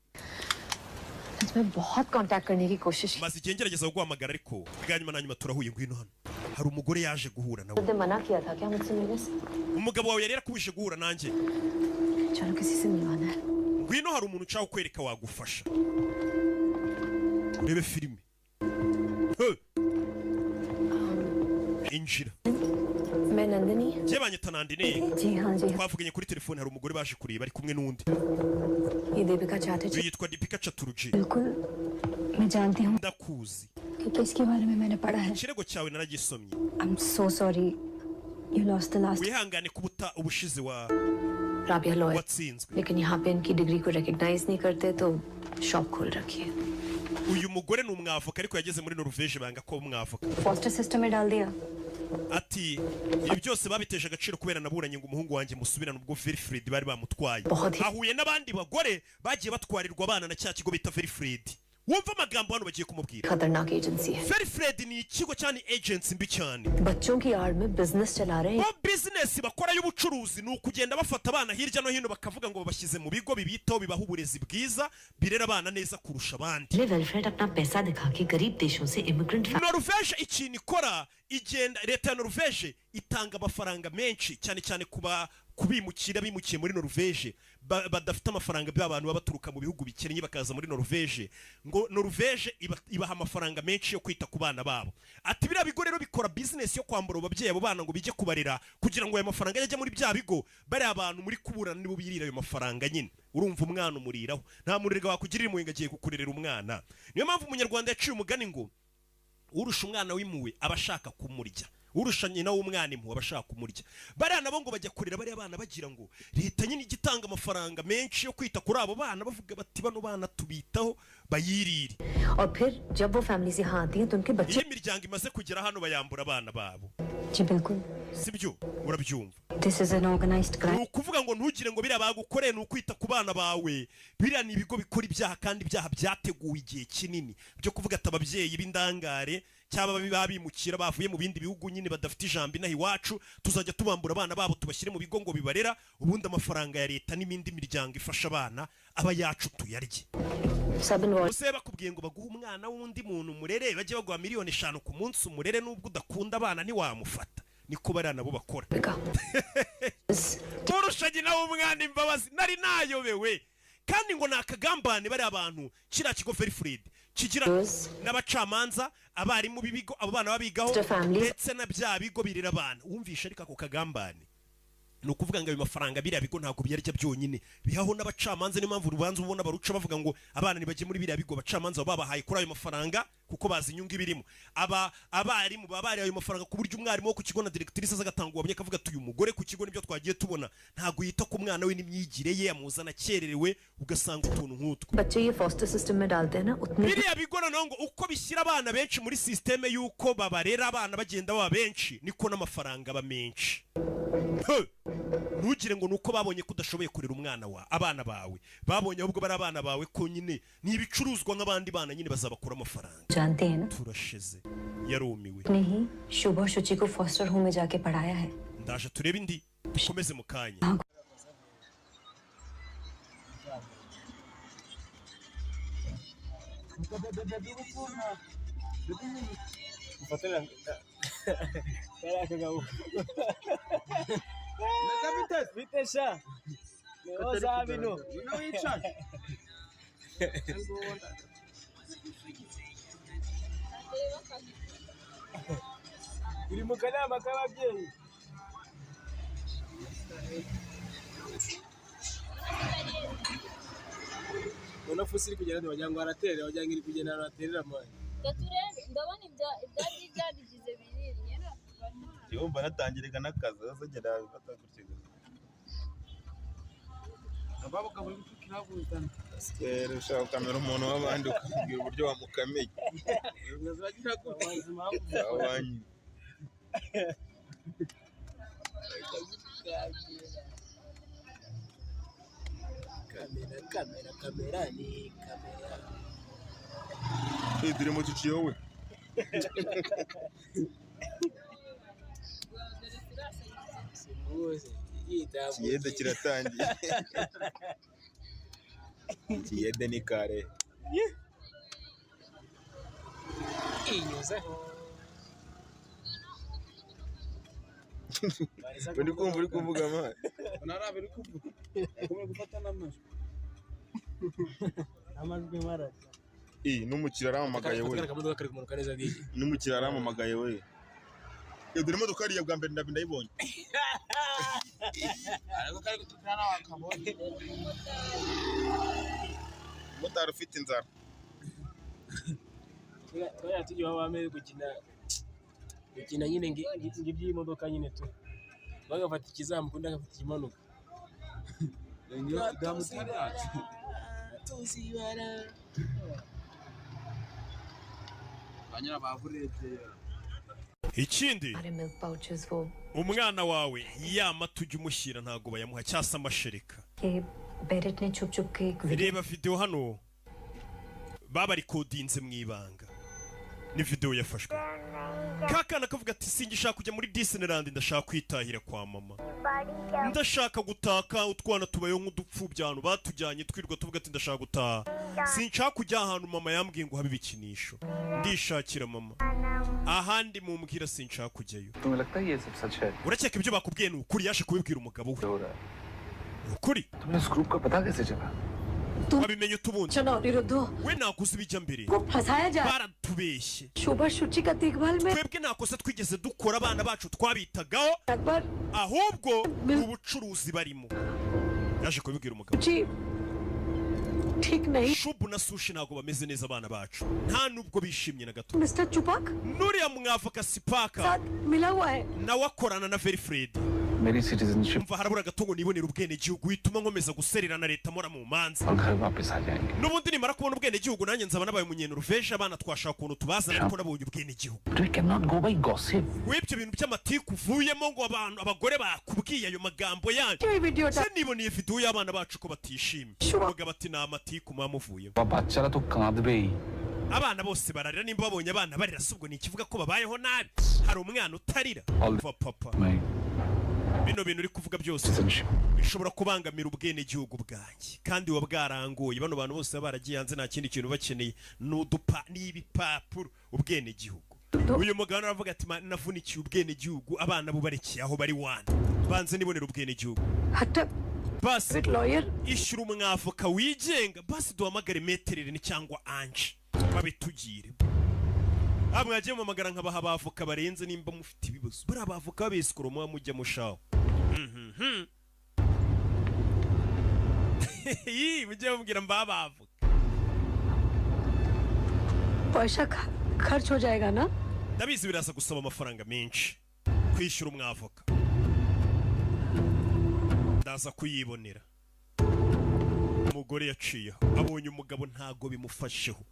मैं बहुत कांटेक्ट करने की कोशिश Maze igihe ngerageza kuguhamagara, ariko bwa nyuma na nyuma turahuye. Ngwino hano, hari umugore yaje guhura nawe. की। मना किया था क्या मुझसे मिलने से? Umugabo wawe yari yarakubije guhura nanjye? चलो, किसी से मिलवाना है। Ngwino, hari umuntu nshaka kukwereka wagufasha. Urebe filime. He! Injira. मैं नंदिनी। Njye banyita Nandini. जी हाँ, जी हाँ। Twavuganye kuri telefone. Hari umugore baje kureba, ari kumwe n'undi. ये देविका Chatterjee. Uyu yitwa Dipika Chatterjee. बिल्कुल, मैं जानती हूँ Ndakuzi. क्योंकि इसके बारे में मैंने पढ़ा है। Ikirego cyawe naragisomye. I am so sorry you lost the last. Wihangane kuba uta ubushize wa Rabia lawyer. watsinzwe. लेकिन यहाँ पे इनकी डिग्री को रिकग्नाइज नहीं करते, तो शॉप खोल रखी है। Uyu mugore ni umwavoka, ariko yageze muri Norvège banga ko umwavoka. Foster system में डाल दिया। Ati ibi byose babiteje agaciro kubera naburanye ngo umuhungu wanjye musubirane ubwo Verifred bari bamutwaye. Ahuye n'abandi bagore bagiye batwarirwa abana na cya kigo bita Verifred. Wumva amagambo hano bagiye kumubwira. खतरनाक agency है। Verifred ni ikigo cyane, agency mbi cyane. बच्चों की आड़ में बिजनेस चला रहे हैं। Bo business bakora y'ubucuruzi ni ukugenda bafata abana hirya no hino, bakavuga ngo babashyize mu bigo bibitaho, bibaha uburezi bwiza, birera abana neza kurusha abandi. Welfare अपना पैसा दिखा के गरीब देशों से immigrant Norvège ikintu ikora, igenda, leta ya Norvège itanga amafaranga menshi cyane cyane kuba kubimukira bimukiye muri Norvège badafite amafaranga, ba bantu baba baturuka mu bihugu bikennye bakaza muri Norvège, ngo Norvège ibaha amafaranga menshi yo kwita ku bana babo. Ati biriya bigo rero bikora business yo kwambura abo babyeyi abo bana ngo bijye kubarera, kugira ngo ayo mafaranga ajye muri bya bigo. Bariya abantu muri kuburana nibo birira ayo mafaranga nyine. Urumva, umwana umuriraho, nta murerwa wakugirira impuhwe ngo agiye kukurerera umwana. Niyo mpamvu umunyarwanda yaciye umugani ngo urusha umwana w'impuhwe aba ashaka kumurya, urusha nyina w'umwana impuhwe aba ashaka kumurya. Bariya nabo ngo bajya kurera bariya bana bagira ngo leta nyine ijya itanga amafaranga menshi yo kwita kuri abo bana, bavuga bati bano bana tubitaho, bayirire. और फिर जब वो फैमिली यहाँ आती है तो उनके बच्चे Iyo imiryango imaze kugera hano, bayambura abana babo. जी बिल्कुल। Sibyo? Urabyumva? This is an organized Ni crime. ukuvuga ngo ntugire ngo biriya bagukoreye ni ukwita ku bana bawe. Biriya ni ibigo bikora ibyaha, kandi ibyaha byateguwe igihe kinini, byo kuvuga ati ababyeyi b'indangare cyangwa babimukira bavuye mu bindi bihugu nyine badafite ijambo inaha iwacu, tuzajya tubambura abana babo, tubashyire mu bigo ngo bibarera, ubundi amafaranga ya leta n'ibindi miryango ifasha abana aba yacu tuyarye. सब involve. Ese bakubwiye ngo baguhe umwana w'undi muntu umurere, bajye baguha miliyoni 5 ku munsi umurere, nubwo udakunda abana ntiwamufata? Niko bariya nabo bakora. Urusha nyina w'umwana imbabazi, nari nayobewe. Kandi ngo ni akagambane bariya bantu, kiriya kigo Verifred kigira n'abacamanza, abarimu b'ibigo abo bana babigaho, ndetse na bya bigo birera abana. Wumvishe ariko ako kagambane? Ni ukuvuga ngo ayo mafaranga biriya bigo ntabwo biyarya byonyine, bihaho n'abacamanza. Niyo mpamvu urubanza ubona baruca bavuga ngo abana ntibajye muri biriya bigo, abacamanza baba babahaye kuri ayo mafaranga kuko bazi inyungu ibirimo. Aba abarimu baba barihaye ayo mafaranga, ku buryo umwarimu wo ku kigo na directrice aza agatanga ubuhamya, akavuga ati uyu mugore ku kigo nibyo twagiye tubona, ntabwo yita ku mwana we n'imyigire ye, amuzana akererewe, ugasanga utuntu nk'utwo. बच्चे ये foster system में डालते हैं ना, उतने Biriya bigo noneho ngo uko bishyira abana benshi muri système y'uko babarera, abana bagenda baba benshi, niko n'amafaranga aba menshi. He! Ntugire ngo ni uko babonye ko udashoboye kurera umwana wa abana bawe, babonye ahubwo bari abana bawe ko nyine ni ibicuruzwa nk'abandi bana nyine, bazabakura amafaranga. जानते हैं ना? Turashize, yarumiwe. ने ही शुभ और शुचि को foster home में जाके पढ़ाया है। Ndaje turebe indi. Dukomeze mu kanya. Uri mu kanama k'ababyeyi. Ubona fuso iri kugenda, wagira ngo araterera, wagira ngo iri kugenda ahantu haterera amazi. Turebe, ndabona ibya ibyari byabigize binini. Yumva natangiraga n'akazi azagera bafata gutyo. Rero ushaka gukamera umuntu w'abandi ukamubwira uburyo wamukameye. Awanyu. Kamera, kamera, kamera ni kamera. Eh, dore moto iciye wowe. Simbuze yita. Ikiyede kiratangiye. Ikiyede ni kare. Inyuzeho. Uri kumva uri kuvuga man. Unarabe uri kuvuga. Kumwe gufata n'amajwi. Amajwi marata. Eh, n'umukiriya arampamagaye we. Akamodoka kari kumanuka neza DJ. N'umukiriya arampamagaye we. Eh, dore imodoka hariya bwa mbere ndayibonye. Ariko kari gutukana nawe akabonye. Umumotari ufite inzara. Twajya tujya iwabo bamere gukina gukina nyine ngiby'imodoka nyine tu. Bagafata ikizamuka undi agafata ikimanuka. Tuzibara. Ikindi, सारे milk pouches वो umwana wawe ya mata ujya umushyira ntabwo bayamuha, cyangwa se amashereka. कि बेरेट ने छुप छुप के एक video Reba videwo hano, babarikodinze mu ibanga, ni videwo yafashwe ka kana kavuga ati: "Singishaka kujya muri Disneyland, ndashaka kwitahira kwa mama, ndashaka gutaka." Utwana tubayeho nk'udupfubyi, ahantu batujyanye twirirwa tuvuga ati: "Ndashaka gutaha, sinshaka kujya ahantu mama yambwiye ngo habe ibikinisho, ndishakira mama ahandi mumbwira, sinshaka kujyayo." तुम्हें लगता है ये सब सच है? Urakeka ibyo bakubwiye ni ukuri? Yaje kubibwira umugabo we ni ukuri. तुम्हें उस ग्रुप का पता कैसे चला? Wabimenye utubundi? चलो अनिरुद्धो We nakuze ibijya mbere. को फंसाया जा Baratubeshye. शोभा शुचि का देखभाल में Twebwe nta kosa twigeze dukora, abana bacu twabitagaho, Akbar ahubwo ubucuruzi barimo. Yaje kubibwira umugabo. जी ठीक नहीं। Shubu na Sushi ntabwo bameze neza, abana bacu nta nubwo bishimye na gato. Mister Chupak N'uriya mwavoka Sipaka साथ मिला हुआ है। nawe akorana na Verifred. मेरी citizenship Umva, harabura gato ngo nibonere ubwenegihugu, wituma nkomeza guserera na leta mpora mu manza. और घर वापस आ जाएंगे। N'ubundi nimara kubona ubwenegihugu nanjye nzaba nabaye umunyenuruveje, abana twashaka ukuntu tubazana ariko nabonye ubwenegihugu. We cannot go by gossip. W'ibyo bintu by'amatiku uvuyemo ngo abantu abagore bakubwiye ayo magambo yanyu, se niboneye videwo y'abana bacu ko batishimye. Umugabo ati: "Ni amatiku muba muvuyemo." বাচ্চারা তো কাঁদবেই। Abana bose bararira, nimba babonye abana barira si ubwo ni ikivuga ko babayeho nabi? Hari umwana utarira? Va papa, bino bintu uri kuvuga byose bishobora kubangamira ubwenegihugu bwanjye kandi buba bwarangoye. Bano bantu bose baba baragiye hanze, nta kindi kintu bakeneye ni udupa n'ibipapuro, ubwenegihugu. Uyu mugabo aravuga ati: "Navunikiye ubwenegihugu, abana bubarekeye aho bari wana banze nibonera ubwenegihugu." Basi ishyura umwavoka wigenga, basi duhamagare meterere cyangwa anje babitugire. Ah, mwagiye mumamagara nkabaha abavoka barenze nimba mufite ibibazo. Bariya abavoka babesikoro muba mujya mushaho. Ii, mujye mubwira mba abavoka. पैसा खर्च हो जाएगा ना? Ndabizi biraza gusaba amafaranga menshi kwishyura umwavoka, ndaza kuyibonera. Umugore yaciyeho abonye umugabo ntago bimufasheho.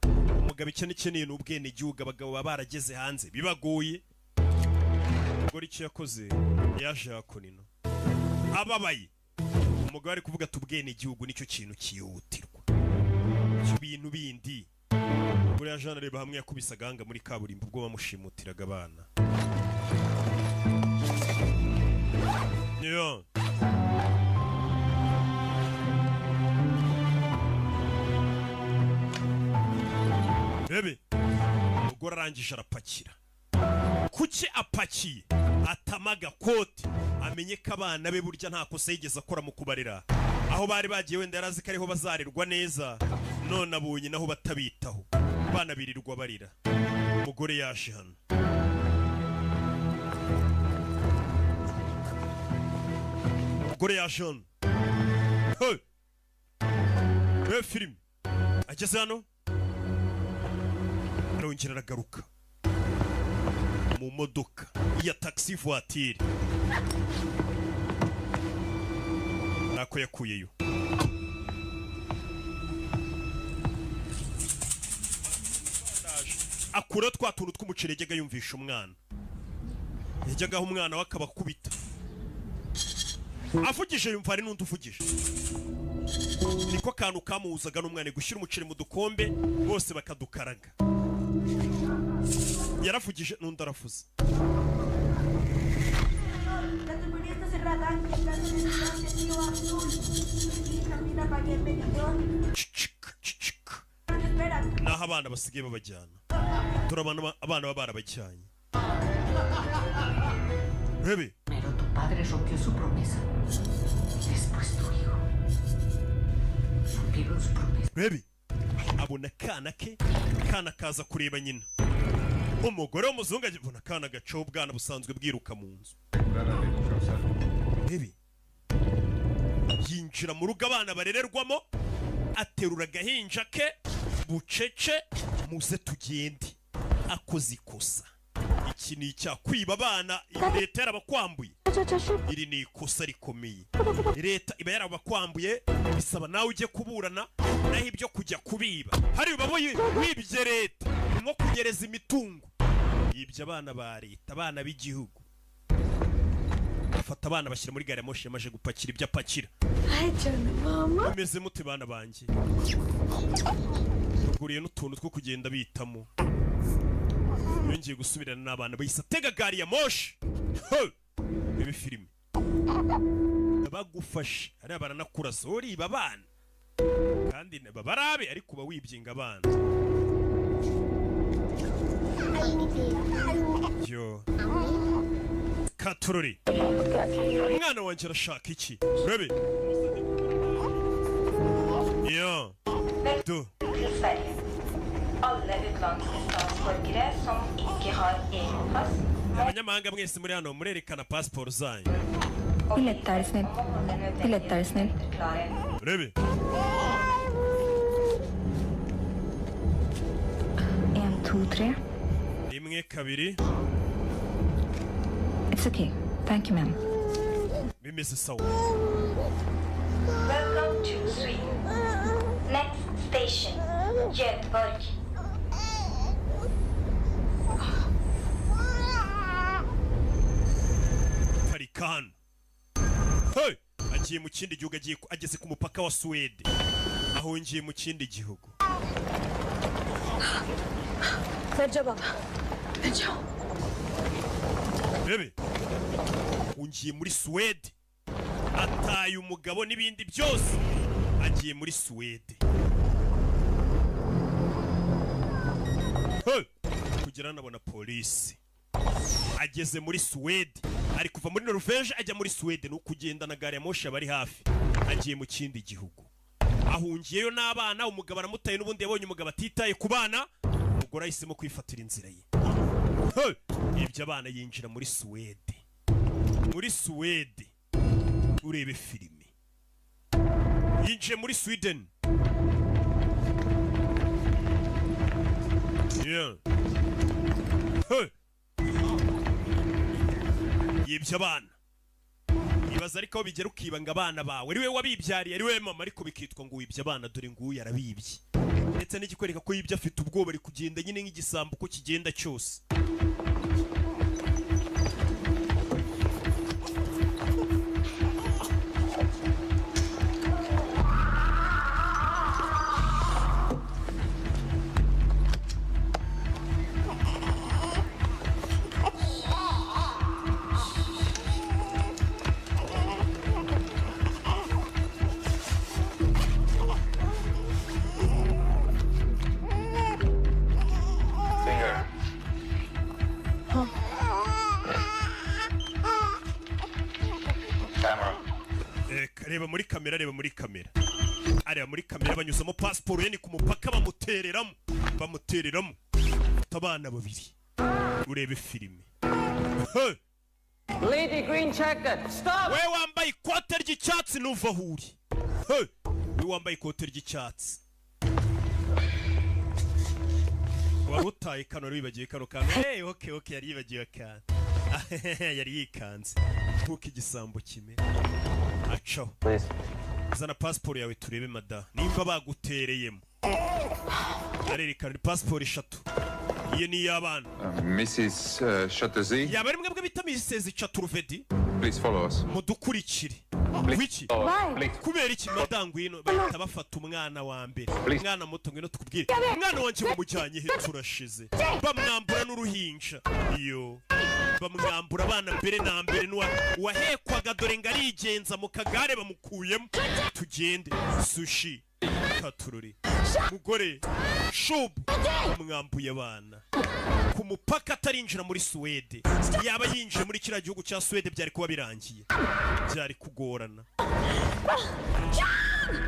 Umugabo icyo akeneye ni ubwenegihugu, abagabo baba barageze hanze bibagoye. Umugore icyo yakoze, yaje hakuno ababaye. Umugabo ari kuvuga ati: "Ubwenegihugu nicyo kintu cyihutirwa, ibyo bintu bindi." Umugore yaje hano areba hamwe yakubise agahanga muri kaburimbo ubwo bamushimutiraga abana. Yeah. Bebe, umugore arangije arapakira. Kuki apakiye? Atama agakote, amenye ko abana be burya nta kosa yigeze akora mu kubarera. Aho bari bagiye wenda yarazi ko ariho bazarerwa neza, none abonye naho batabitaho, abana birirwa barira. Umugore yaje hano. Umugore yaje hano. Hey! Hey, filime ageze hano arongera aragaruka mu modoka ya taxi voiture, ntako yakuyeyo. Akura twa tuntu tw'umuceri yajyaga yumvisha umwana, yajyaga aho umwana we akabakubita avugije, yumva hari n'undi uvugije. Niko kantu kamuhuzaga n'umwana, gushyira umuceri mu dukombe bose bakadukaraga. Yaravugije n'undi aravuze. Naho abana basigaye babajyana, dore abana baba barabajyanye. Rebe. Pero tu padre rompió su promesa. Después tu hijo. Rompieron su promesa. Rebe. Abona akana ke, akana kaza kureba nyina. Umugore w'umuzungu abona akana gacaho ubwana busanzwe bwiruka mu nzu. Rebe. Yinjira mu rugo abana barererwamo, aterura agahinja ke bucece, muze tugende. Akoze ikosa. Iki ni icyakwiba abana, leta yarabakwambuye. Iri ni ikosa rikomeye. Leta iba yarabakwambuye, bisaba nawe ujye kuburana, naho ibyo kujya kubiba. Hari baboye wibye leta, nko kunyereza imitungo. Yibye abana ba leta, abana b'igihugu. Afata abana bashyira muri gari ya moshi yamaje gupakira ibyo apakira. Mumeze mute bana banjye? Tuguriye n'utuntu two kugenda bitamo. Yongeye gusubirana n'abana bahise atega gari ya moshi. Ibi filime bagufashe hariya baranakurasa, uriba abana kandi babarabe, ariko uba wibyinga abana. Yo katurori, umwana wanjye arashaka iki? Rebe yo do. Alle utenlandske statsborgere som ikke har eget pass, Abanyamahanga mwese muri hano murerekana pasiporo zanyu. Billetter snill. Billetter snill. Rebe. 1, 2, 3. 1, 2. It's okay. Thank you, ma'am. Bimeze sawa. Welcome to Sweden. Next station, Göteborg. Parika hano. Hey! Agiye mu kindi gihugu, agiye ageze ku mupaka wa Suwede. Ahungiye mu kindi gihugu. बैठ जाओ बाबा, बैठ जाओ. Bebe. Ahungiye muri Suwede. Ataye umugabo n'ibindi byose. Agiye muri Suwede. Hey! Kugira nabona polisi. Ageze muri Suwede. Ari kuva muri Norvège ajya muri Suwede, no kugenda na gari ya moshi abari hafi. Agiye mu kindi gihugu. Ahungiyeyo n'abana, umugabo aramutaye n'ubundi yabonye umugabo atitaye ku bana, umugore ahisemo kwifatira inzira ye. Hey! Ibyo abana yinjira muri Suwede. Muri Suwede. Urebe filime. Yinjiye muri Sweden. Yeah. Hey! Yibye abana. Ibaza ariko aho bigera ukibanga abana bawe, ari we wabibyariye, ari we mama, ariko bikitwa ngo wibye abana, dore nguyu yarabibye. Ndetse n'ikikwereka ko yibye afite ubwoba, ari kugenda nyine nk'igisambo uko kigenda cyose. Reba muri kamera, reba muri kamera, areba muri kamera. Banyuzamo pasiporo ye, ni ku mupaka, bamutereramo, bamutereramo. Afite abana babiri. Urebe filime. Hey! Lady Green Jacket, stop! We wambaye ikote ry'icyatsi, nuva aho uri. Hey! We wambaye ikote ry'icyatsi, wari utaye kano, wari wibagiwe kano kantu. Hey, okay, yari yibagiwe akantu, yari yikanze nkuko igisambo kimera. Acaho, zana pasiporo yawe turebe mada nimba bagutereyemo. Arerekana ni pasiporo eshatu, iyo ni iy'abana. Mrs. Chatterjee, Yaba ari mwebwe bita Mrs Chaturvedi? Please follow us. Mudukurikire. Wiki? Why? Kubera iki? Mada, ngwino. Bahita bafata umwana wa mbere, umwana muto. Ngwino tukubwire. Umwana wanjye mumujyanye he? Turashize. Bamwambura n'uruhinja. Iyo bamwambura abana mbere na mbere uwahekwaga, dore ngo arigenza mu kagare, bamukuyemo. Tugende sushi katururi. Mugore shubu bamwambuye abana ku mupaka atarinjira muri Suwede. Yaba yinjiye muri kiriya gihugu cya Suwede byari kuba birangiye, byari kugorana.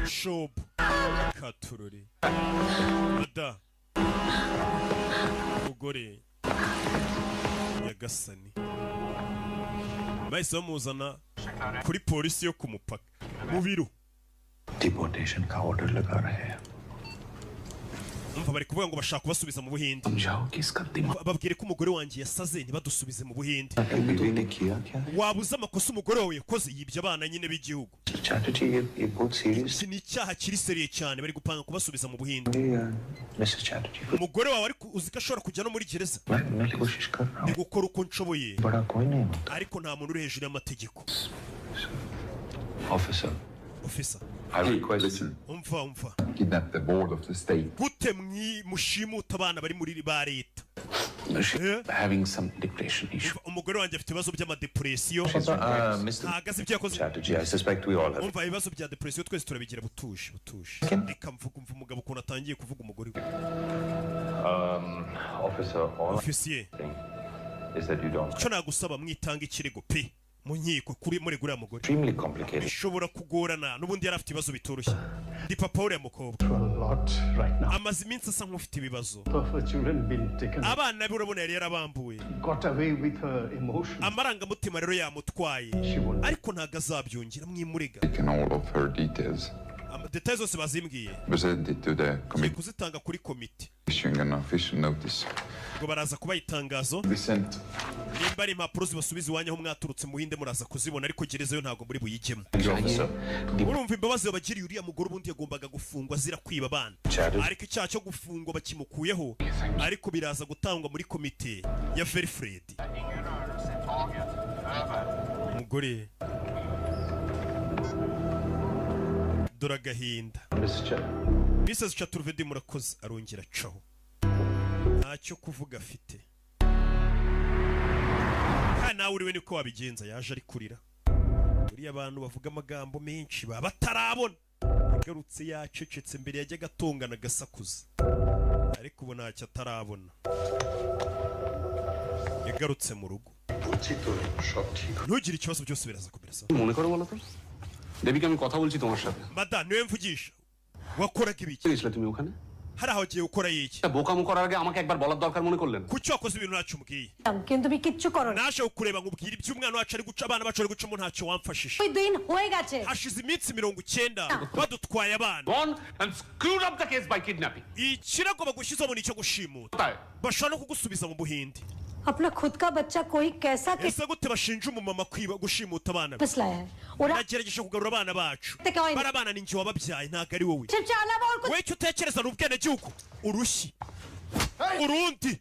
Shobu katururi ada mugore nyagasani, bahise bamuzana kuri polisi yo ku mupaka mu biro. Deportation का order लगा रहे हैं। Umva, bari kuvuga ngo bashaka kubasubiza mu Buhinde. समझाओ कि इसका दिमाग Babwire ko umugore wanjye yasaze, ntibadusubize mu Buhinde. बीवी ने किया क्या? Wabuze amakosa umugore wawe yakoze? Yibye abana nyine b'igihugu. Chatterjee, ये बहुत serious. Iki ni icyaha kiri sérieux cyane, bari gupanga kubasubiza mu Buhinde. Mrs Chatterjee, Umugore wawe ariko uzi ko ashobora kujya no muri gereza? मैं मैं कोशिश कर रहा Ndi gukora uko nshoboye, हूँ, बड़ा कोई नहीं होता। ariko nta muntu uri hejuru y'amategeko. Officer, Officer. I request. Listen. Umva, umva. Kidnap the board of the state. Gute mwi mushimuta abana bari muri ba leta? Having some depression issue. Umva, umugore wanjye afite ibibazo by'amadepresiyo. Mr. Ntabwo azi ibyo yakoze. Chatterjee, I suspect we all have. Umva, ibibazo bya depresiyo twese turabigira. Butuje, butuje, reka mvuga. Umva umugabo ukuntu atangiye kuvuga umugore we. Officer, all Ofisiye, I think is that you don't. icyo nagusaba, mwitanga ikirego pe mu nkiko kuri muri guriya mugore. Extremely complicated. Bishobora kugorana, n'ubundi yari afite ibibazo bitoroshye. Ndi papa w'uriya mukobwa. Lot right now. Amaze iminsi asa nk'ufite ibibazo. Of her children been taken, Abana be urabona yari yarabambuye. Got away with her emotions. Amarangamutima rero yamutwaye, ariko ntabwo azabyongera, mwimurega. Taken all of her details. Détails zose bazimbwiye. Presented to the committee Kuzitanga kuri komite. Issuing an official notice. Ngo baraza kubaha itangazo. Be sent. Nimba ari impapuro zibasubiza iwanyu aho mwaturutse mu Buhinde, muraza kuzibona, ariko gereza yo ntabwo muri buyijyemo. Officer. Urumva imbabazi babagiriye uriya mugore, ubundi yagombaga gufungwa azira kwiba abana, ariko icyaha cyo gufungwa bakimukuyeho, ariko biraza gutangwa muri komite ya Velfred. Umugore dore agahinda. Mrs. Mrs Chaturvedi, murakoze. Arongera acaho, ntacyo kuvuga afite. Kandi nawe uriwe niko wabigenza. Yaje ari kurira. Buriya abantu bavuga amagambo menshi baba batarabona. Yagarutse yacecetse, mbere yajyaga atongana agasakuza, ariko ubu ntacyo atarabona. Yagarutse mu rugo. বলছি তো সব ঠিক। Ntugire ikibazo, byose biraza kumera sawa. মনে করো বলো তো, দেবিকা, আমি কথা বলছি তোমার সাথে। Mada, niwe mvugisha. Wakoraga ibiki? গেছিলে তুমি ওখানে? Hari aho agiye gukora iki? বোকামো করার আগে আমাকে একবার বলার দরকার মনে করলেন? Kuki wakoze ibintu ntacyo umbwiye? কিন্তু তুমি কিচ্ছু করো। Naje kukureba nkubwira ibyo umwana wacu ari guca, abana bacu bari gucamo, ntacyo wamfashije. ওই দিন হয়ে গেছে। Hashize iminsi 90 badutwaye abana. Gone and screwed up the case by kidnapping. Ikirego bagushyizeho ni icyo gushimuta, bashobora no kugusubiza mu Buhinde. अपना खुद का बच्चा कोई कैसा Ese gute bashinja umumama kwiba, gushimuta abana be? वापस लाया है और Nagerageje kugarura abana bacu. Tekawaida. Bari abana ni njye wababyaye, ntabwo ari wowe. चिपचा अलावा और कुछ Wowe icyo utekereza ni ubwenegihugu, urushyi urundi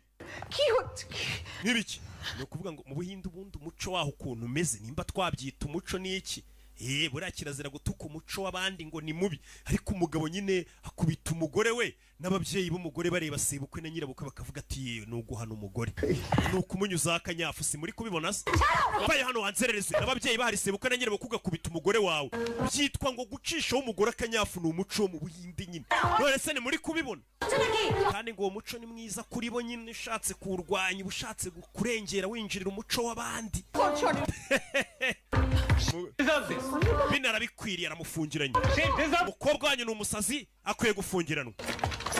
nk'ibiki. Ni ukuvuga ngo mu Buhinde ubundi umuco waho ukuntu umeze, nimba twabyita umuco ni iki, buriya kirazira gutuka umuco w'abandi ngo ni mubi, ariko umugabo nyine akubita umugore we n'ababyeyi b'umugore bareba, sebukwe na nyirabukwe, bakavuga ati: "Yewe, ni uguhana umugore, ni ukumunyuzaho akanyafu." Si muri kubibona se? Baye hano wanzerereze n'ababyeyi bahari, sebukwe na nyirabukwe, ugakubita umugore wawe, byitwa ngo gucishaho umugore akanyafu ni umuco wo mu Buhinde nyine. None se ni muri kubibona? Kandi ngo uwo muco ni mwiza kuri bo nyine, ushatse kuwurwanya uba ushatse kurengera, winjirira umuco w'abandi. Binarabikwiriye, aramufungiranye. Umukobwa wanyu ni umusazi, akwiye gufungiranwa.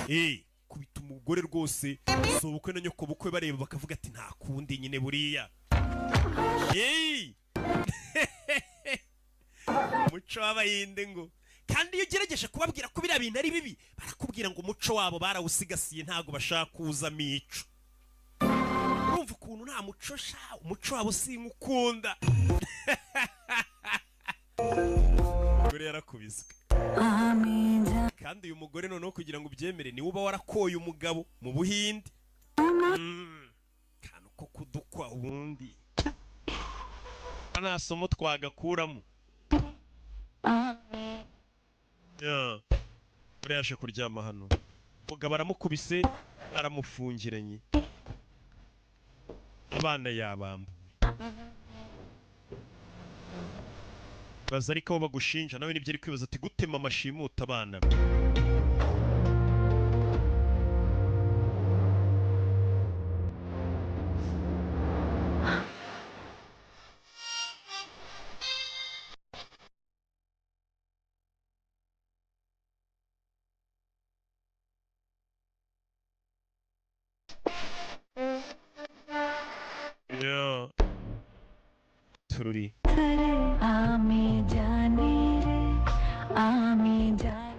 Eh, kubita umugore rwose si ubukwe na nyoko bukwe bareba bakavuga ati nta kundi nyine buriya. Hey! Umuco w'Abayinde ngo kandi iyo ugerageje kubabwira ko biriya bintu ari bibi, barakubwira ngo umuco wabo barawusigasiye, ntabwo bashaka kuwuzamo ico. Urumva ukuntu nta muco sha, umuco wabo sinkukunda. Umugore yarakubiswe. Kandi uyu mugore noneho kugira ngo ubyemere, niwe uba warakoye umugabo mu Buhinde. Kantu ko kudukwa ubundi nta somo twagakuramo. Ya. Buriya yaje kuryama hano, umugabo aramukubise, aramufungiranye, abana yabambuwe. Baza ariko abo bagushinja nawe nibyo ari kwibaza ati gute mama ashimuta abana be. Ya. Tururi. आमी जाने रे आमी जाने।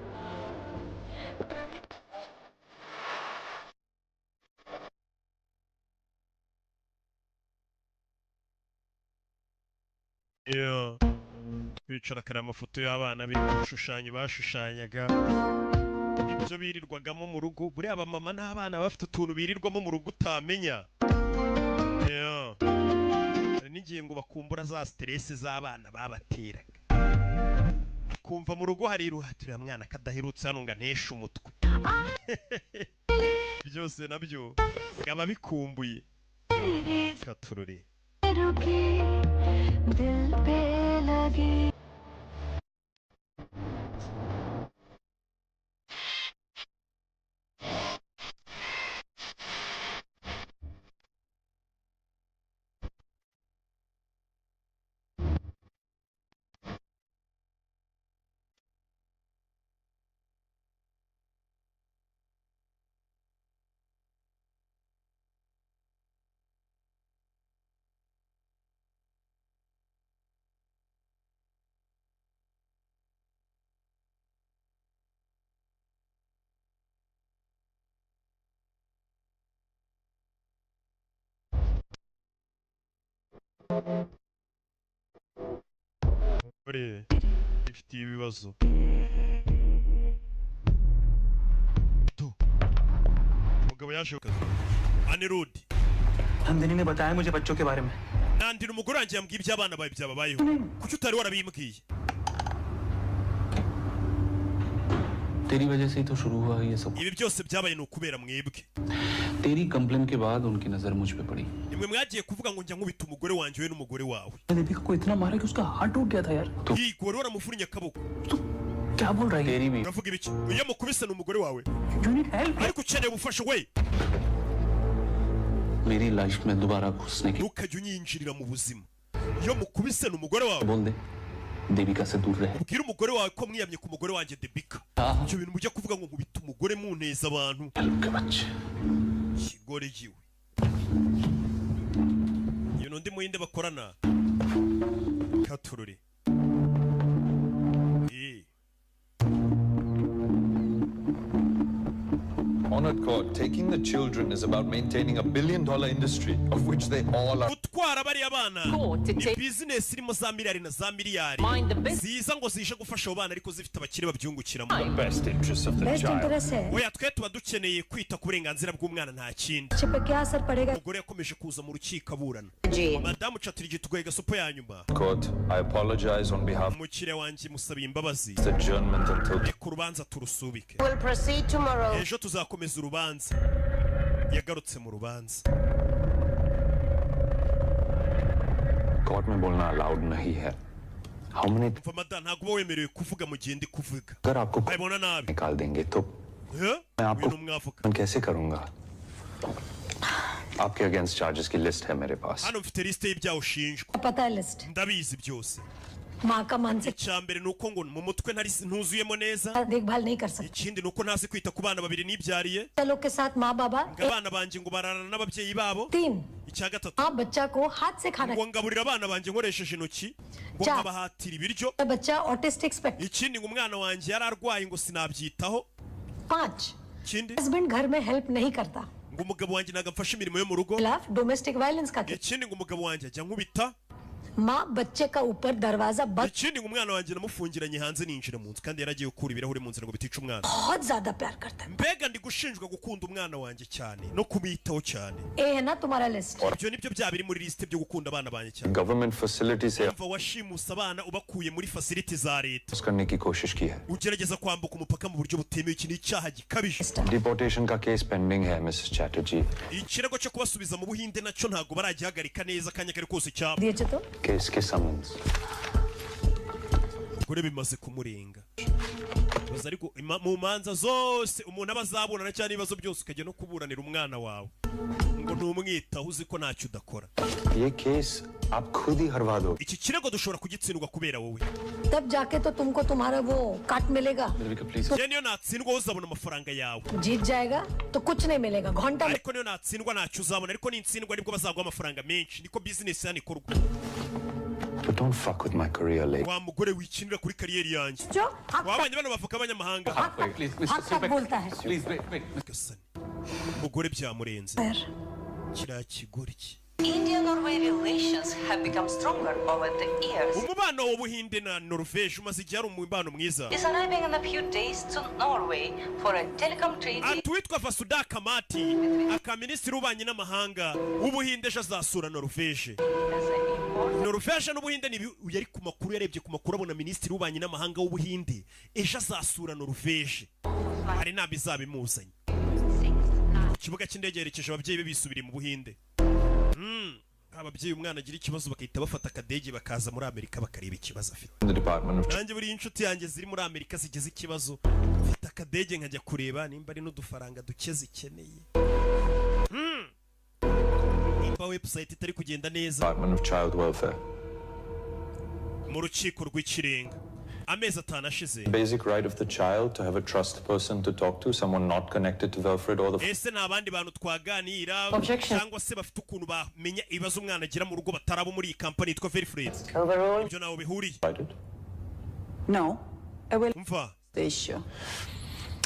Ya. Bicara kare amafoto y'abana be, ibishushanyo bashushanyaga, ibyo birirwagamo mu rugo. Buriya abamama n'abana bafite utuntu birirwamo mu rugo utamenya. Ya. Hari n'igihe ngo bakumbura za stress z'abana babateraga, kumva mu rugo hari iruha, turiya mwana kadaherutse hano ngo anteshe umutwe. Byose nabyo ngaba bikumbuye katurore. रुके दिल पे लगे। Ore, ifitiye ibibazo. Tu. Umugabo yaje ku kazi. Anirud. Nandini ने बताया मुझे बच्चों के बारे में। Nandira, umugore wanjye yambwiye iby'abana bawe byababayeho. Kuki utari warabimbwiye? तेरी वजह से ही तो शुरू हुआ ये सब। Ibi byose byabaye ni ukubera mwebwe. तेरी कंप्लेन के बाद उनकी नजर मुझ पे पड़ी। Nimwe mwagiye kuvuga ngo njya nkubita umugore wanjye, we n'umugore wawe. Deepika को इतना मारा कि उसका हाथ टूट गया था यार। Yego, wari waramuvunnye akaboko. क्या बोल रहा है? तेरी भी Uravuga ibiki? Iyo mukubise ni umugore wawe. You need help. Ariko ukeneye ubufasha we. मेरी लाइफ में दोबारा घुसने की Ntukajye unyinjirira mu buzima. Iyo mukubise ni umugore wawe. बोल दे देविका से दूर रहे। Ubwire umugore wawe ko mwiyamye ku mugore wanjye Debika. Ibyo bintu mujya kuvuga ngo nkubita umugore muneza abantu. Kigore giwe. Iyo n'undi muhinde bakorana. Katururi. Eh. Honored court, taking the children is about maintaining $1 billion industry of which they all are. Gutwara bariya bana ni bizinesi irimo za miliyari na za miliyari ziza ngo zije gufasha abo bana, ariko zifite abakire babyungukiramo. Best interests of the best child. Interest है। Oya, twe tuba dukeneye kwita ku burenganzira bw'umwana, nta kindi. बच्चे पे क्या असर पड़ेगा? Umugore yakomeje kuza mu rukiko aburana. Madamu Chatterjee, tuguhe gasopo ya nyuma. Court, I apologize on behalf Umukiriya wanjye musabiye imbabazi. of the adjournment until Reka urubanza turusubike. We'll proceed tomorrow. Ejo tuzakomeza urubanza. Yagarutse mu rubanza. Court में बोलना allowed नहीं है। How many Umva mada, ntabwo uba wemerewe kuvuga mu gihe ndi kuvuga. अगर आपको Abibona nabi. निकाल देंगे तो Eh? मैं आपको Uyu ni umwavoka. कैसे करूंगा? आपके अगेंस्ट चार्जेस की लिस्ट है मेरे पास। Hano mfite lisite y'ibyaha ushinjwa. पता है list. Ndabizi byose. माँ का मानसिक Icya mbere ni uko ngo mu mutwe ntari ntuzuyemo neza. देखभाल नहीं कर सकता। Ikindi ni uko ntazi kwita ku bana babiri nibyariye. लोग के साथ माँ बाबा। Ngo abana banjye ngo bararana n'ababyeyi babo. तीन, Icya gatatu, माँ बच्चा को हाथ से खाना। ngo ngaburira abana banjye nkoresheje intoki, ngo Cya- nkabahatira ibiryo. बच्चा autistic spectrum. Ikindi ngo umwana wanjye yari arwaye, ngo sinabyitaho. पांच, Ikindi, husband घर में हेल्प नहीं करता। ngo umugabo wanjye ntabwo amfasha imirimo yo mu rugo. खिलाफ domestic violence का case. Ikindi ngo umugabo wanjye ajya ankubita. माँ बच्चे का ऊपर दरवाजा बंद। Ikindi ngo umwana wanjye namufungiranye hanze ninjira mu nzu, kandi yaragiye gukura ibirahuri mu nzira ngo bitica umwana. बहुत ज्यादा प्यार करता Mbega ndi gushinjwa gukunda umwana wanjye cyane no kumwitaho cyane. है। ए है ना तुम्हारा list? Ibyo nibyo bya biri muri lisite byo gukunda abana banjye cyane. Government facility से Umva, washimuse abana ubakuye muri facility za leta, करने की कोशिश की है। ugerageza kwambuka umupaka mu buryo butemewe. Iki ni icyaha gikabije. Deportation का case pending है Mrs Chatterjee. Ikirego cyo kubasubiza mu Buhinde nacyo ntabwo baragihagarika neza, akanya kari kose cyaba. दिए तो case के summons. Gore bimaze kumurenga. Gusa ariko mu manza zose umuntu aba azaburana cyangwa ibibazo byose, ukajya no kuburanira umwana wawe ngo ntumwitaho, uzi ko ntacyo udakora. ये केस आप खुद ही हरवा दो। Iki kirego dushobora kugitsindwa kubera wowe. तब जाके तो तुमको तुम्हारा वो काट मिलेगा। Njye niyo natsindwa wowe uzabona amafaranga yawe. जीत जाएगा तो कुछ नहीं मिलेगा घंटा। Ariko niyo natsindwa ntacyo uzabona, ariko nintsindwa nibwo bazaguha amafaranga menshi. Niko business hano ikorwa. But don't fuck with my career, lady. Wa mugore, wikinira kuri career yanjye. जो हक Wabanye bano bavuga abanyamahanga. हक तक बोलता है। Umugore byamurenze, kiriya kigoryi. India-Norway relations have become stronger over the years. Umubano w'Ubuhinde na Norvege umaze igihe ari umubano mwiza. Is arriving in a few days to Norway for a telecom treaty. Ati uwitwa Vasuda Kamati aka minisitiri w'ububanyi n'amahanga w'Ubuhinde ejo azasura Norvege. Norvege n'Ubuhinde ni yari ku makuru, yarebye ku makuru abona minisitiri w'ububanyi n'amahanga w'Ubuhinde ejo azasura Norvege, hari inama izaba imuzanye. Ku kibuga cy'indege yerekeje ababyeyi be bisubiriye mu Buhinde. Ababyeyi umwana agira ikibazo bagahita bafata akadege bakaza muri Amerika bakareba ikibazo afite. The Department of Nanjye buriya inshuti yanjye ziri muri Amerika zigize ikibazo, mfata akadege nkajya kureba nimba ari n'udufaranga duke zikeneye. Nimba website itari kugenda neza. Department of Child Welfare. Mu rukiko rw'ikirenga amezi 5 ashize. Basic right of the child to have a trust person to talk to, someone not connected to Velfred or the Ese nta bandi bantu twaganira Objection. cyangwa se bafite ukuntu bamenya ibibazo umwana agira mu rugo batari abo muri iyi kampani yitwa Velfred? Ibyo ntaho bihuriye. No, I will Umva, the issue.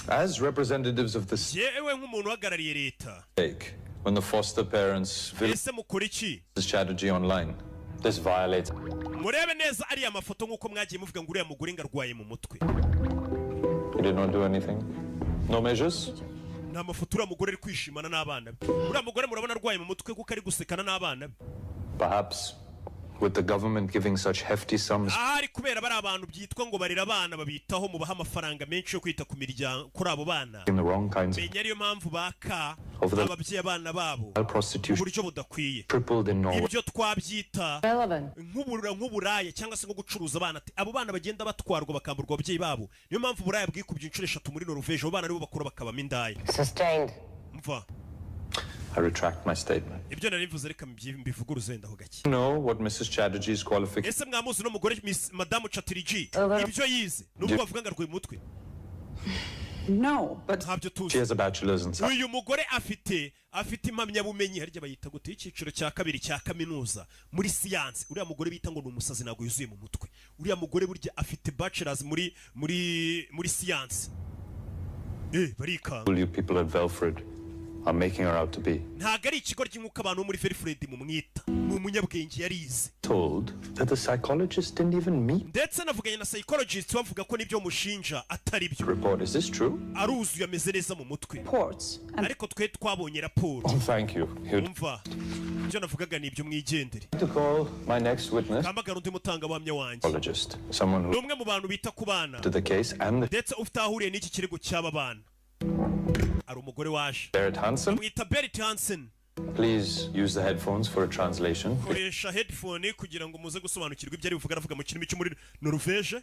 As representatives of the yewe nk'umuntu uhagarariye leta, state, when the foster parents visit ese mukora iki? Chatterjee online, this violates Murebe neza ariya mafoto nk'uko mwagiye muvuga ngo uriya mugore ngo arwaye mu mutwe. You did not do anything? No measures? Ni amafoto uriya mugore ari kwishimana n'abana be. Uriya mugore murabona arwaye mu mutwe kuko ari gusekana n'abana be? Perhaps with the government giving such hefty sums Ahari kubera bari abantu byitwa ngo barera abana, babitaho, mubaha amafaranga menshi yo kwita ku miryango kuri abo bana, in the wrong kinds menya ariyo mpamvu baka ababyeyi abana babo of prostitution mu buryo budakwiye. tripled in Norway. Ibyo twabyita nk'uburaya cyangwa se nko gucuruza abana. Ati abo bana bagenda batwarwa bakamburwa ababyeyi babo, niyo mpamvu uburaya bwikubye inshuro eshatu muri Norvege. Abo bana aribo bakura bakabamo indaya. Sustained. Mva. I retract my statement. Ibyo nari mvuze reka mbivuguruze wenda ho gake. Know what Mrs. Chatterjee's qualifications Ese mwamuzi no mugore Miss Madamu Chatterjee ibyo yize nubwo bavuga ngo arwaye umutwe? No, but Ntabyo tuzi. She has a bachelor's in science. Uyu mugore afite impamyabumenyi, harya bayita gute, y'icyiciro cya kabiri cya kaminuza muri siyansi. Uriya mugore bita ngo ni umusazi ntabwo yuzuye mu mutwe. Uriya mugore burya afite bachelors muri siyansi. Barikanga. You people at Velfred are making her out to be. Ntabwo ari ikigo ry'inkuka abantu bo muri Velfred mumwita. Ni umunyabwenge, yarize. Told that the psychologist didn't even meet Ndetse navuganye na psychologist bavuga ko n'ibyo mushinja atari byo. report. Is this true? Aruzuye, ameze neza mu mutwe, ariko twe twabonye raporo. Oh, thank you. You'd Umva, ibyo navugaga ni ibyo, mwigendere. to call my next witness. Hamagara undi mutangabuhamya wanjye. Psychologist, someone Ni who umwe mu bantu bita ku bana to the case and the ndetse ufite aho ahuriye n'iki kirego cy'aba bana. Hari umugore waje. Barrett Hansen. Mwita Berit Hansen. Please use the headphones for a translation. Koresha headphone kugira ngo muze gusobanukirwa ibyo ari buvuga. Aravuga mu kirimi cyo muri Norvege.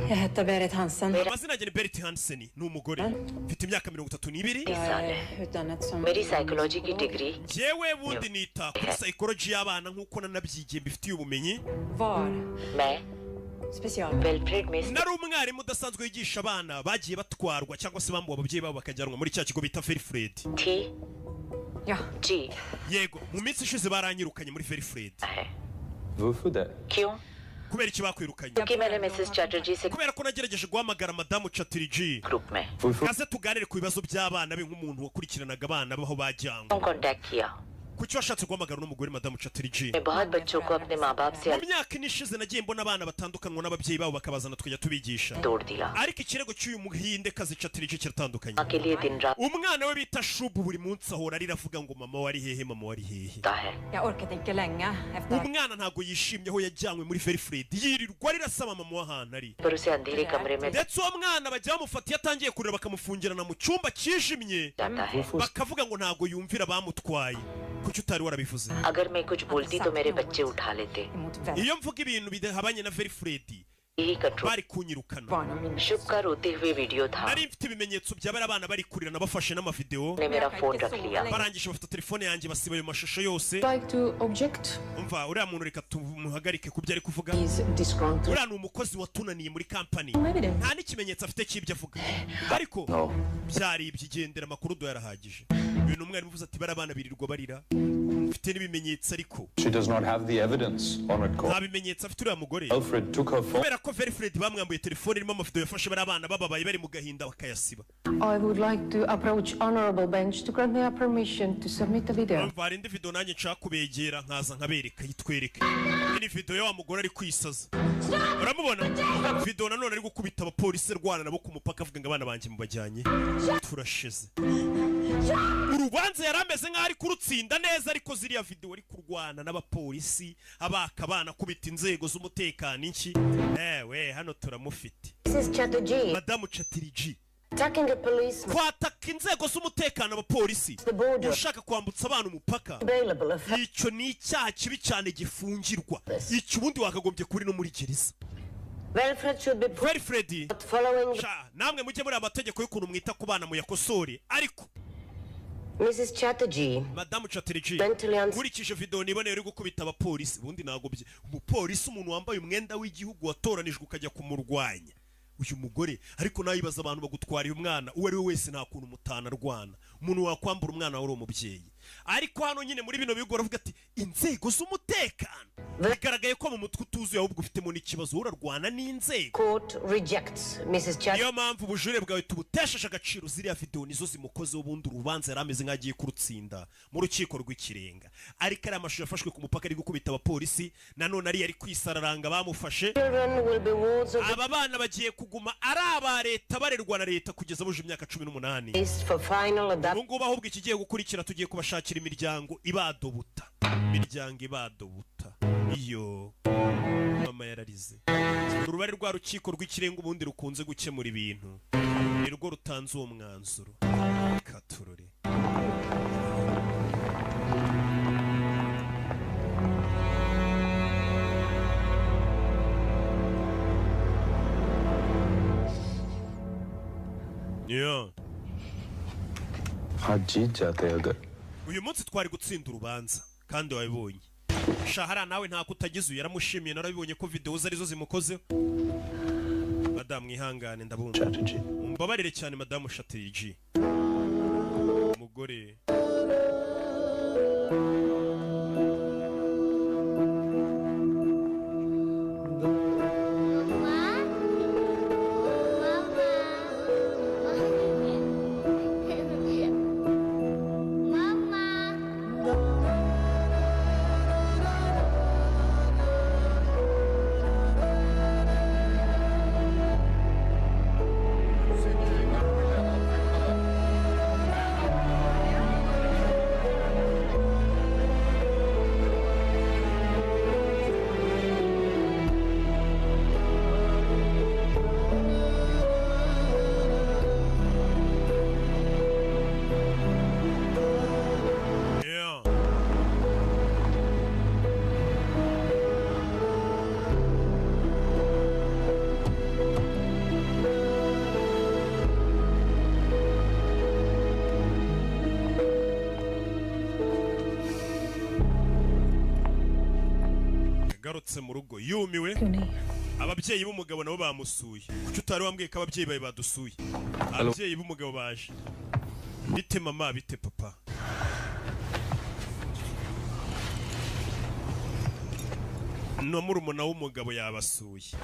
Jag heter Berit Hansen. Amazina yanjye ni Berit Hansen, ni umugore, mfite imyaka 32. Jag är utdannet som मेरी psychology की degree Njyewe bundi nita kuri psychology y'abana nk'uko nanabyigiye, mbifitiye ubumenyi. Var मैं special. Wilfred में Nari umwarimu udasanzwe wigisha abana bagiye batwarwa cyangwa se bambuwe ababyeyi babo bakajyanwa muri cya kigo bita Wilfred. थी Ja. Ji. Yego, mu minsi ishize baranyirukanye muri Wilfred. क्यों? Kubera iki bakwirukanye? क्योंकि मैंने Mrs Chatterjee से Kubera ko nagerageje guhamagara madamu Chatterjee group में kaze tuganire ku bibazo by'abana be nk'umuntu wakurikiranaga abana baho bajyanywe. Contact किया। Kuki washatse guhamagara uno mugore madamu Chatterjee? मैं बहुत बच्चों को अपने माँ बाप से Mu myaka 4 ishize nagiye mbona abana batandukanywa n'ababyeyi babo bakabazana tukajya tubigisha, तोड़ दिया। Ariko ikirego cy'uyu muhindekazi Chatterjee kiratandukanye. माँ के लिए दिन रात Umwana we bita Shubu buri munsi ahora arira avuga ngo mama wari hehe, mama wari hehe. है। Jag orkade inte länge efter Umwana ntabwo yishimye aho yajyanywe muri Wilfred, yirirwa arira asaba mama w'ahantu ari. पर उसे अंधेरे कमरे में Ndetse uwo mwana bajya bamufata iyo atangiye kurira bakamufungirana mu cyumba kijimye, जाता है। bakavuga ngo ntabwo yumvira abamutwaye. Kuki utari warabivuze? अगर मैं कुछ बोलती तो मेरे बच्चे उठा लेते। Iyo mvuga ibintu bidahabanye na Wilfred यही control. bari kunyirukana. शुभ का रोते हुए video था। Nari mfite ibimenyetso by'abari abana bari kurira, nabafashe n'amavideo. ने मेरा phone रख लिया। Barangije bafata telefone yanjye basiba ayo mashusho yose. Like to object. Umva, uriya muntu reka tumuhagarike ku byo ari kuvuga. Disgruntled. Uriya ni umukozi watunaniye muri kampani, nta n'ikimenyetso afite cy'ibyo avuga, ariko byari ibyigendera amakuru do yarahagije. Uyu ni umwarimu uvuze ati bari abana birirwa barira, mfite n'ibimenyetso, ariko She does not have the evidence on record. Nta bimenyetso afite uriya mugore. Alfred took her phone. Kubera ko Wilfred bamwambuye telefone irimo amafoto yafashe bari abana bababaye bari mu gahinda bakayasiba. I would like to approach honorable bench to grant me a permission to submit the video. Umva, hari indi video nanjye nshaka kubegera nkaza nkabereka, yitwereke. Iyi ni video ya wa mugore ari kwisaza, uramubona video nanone ari gukubita abapolisi arwana nabo ku mupaka, avuga ngo abana banjye mubajyanye turashize. Urubanza yari ameze nk'aho ari kurutsinda neza, ariko ziriya video ari kurwana n'abapolisi abaka abana, akubita inzego z'umutekano inshyi. Ewe, hano turamufite. Mrs. Chatterjee. Madamu Chatterjee, Attacking a policeman. kwataka inzego z'umutekano, abapolisi, ushaka kwambutsa abana umupaka, icyo ni icyaha kibi cyane gifungirwa. Icyo ubundi wakagombye kuri no muri gereza. Wilfred should be Wilfred following sha, namwe mujye muri amategeko y'ukuntu mwita ku bana muyakosore, ariko Mrs. Chatterjee. Madamu Chatterjee, Mentally unstable. nkurikije video niboneye uri gukubita abapolisi, ubundi ntabwo umupolisi, umuntu wambaye umwenda w'igihugu watoranijwe, ukajya kumurwanya uyu mugore. Ariko nawe ibaza abantu bagutwariye umwana, uwo ari we wese nta kuntu mutanarwana, umuntu wakwambura umwana wawe uri umubyeyi. Ariko hano nyine muri bino bigo baravuga ati inzego z'umutekano, bigaragaye ko mu mutwe utuzuye, ahubwo ufitemo n'ikibazo, urarwana n'inzego. Court rejects Mrs. Chatterjee. Niyo mpamvu ubujurire bwawe tubutesheje agaciro. Ziriya video nizo zimukoze. Ubundi urubanza yari ameze nk'agiye kurutsinda mu rukiko rw'ikirenga, ariko ariya mashusho yafashwe ku mupaka ari gukubita abapolisi, nanone ariya ari kwisararanga bamufashe. Children will be wards of the Aba bana bagiye kuguma ari aba leta, barerwa na leta kugeza buje imyaka 18. police for final adoption. Ubu ngubu ahubwo ikigiye gukurikira, tugiye kubashakira imiryango ibadobuta, imiryango ibadobuta. Iyo mama yararize. Uruba rwa rukiko rw'ikirenga ubundi rukunze gukemura ibintu ni rwo rutanze uwo mwanzuro. Katurore. Yeah. आज जीत जाते अगर Uyu munsi twari gutsinda urubanza kandi wabibonye. Shahara nawe ntako utagize, uyu yaramushimiye, narabibonye ko video ze arizo zimukozeho. Madamu mwihangane, ndabumva, mumbabarire cyane madamu Chatterjee. Umugore Yagarutse mu rugo yumiwe. Ababyeyi b'umugabo nabo bamusuye. Kuki utari wambwiye ko ababyeyi bawe badusuye? Ababyeyi b'umugabo baje. Bite mama, bite papa? No murumuna w'umugabo yabasuye.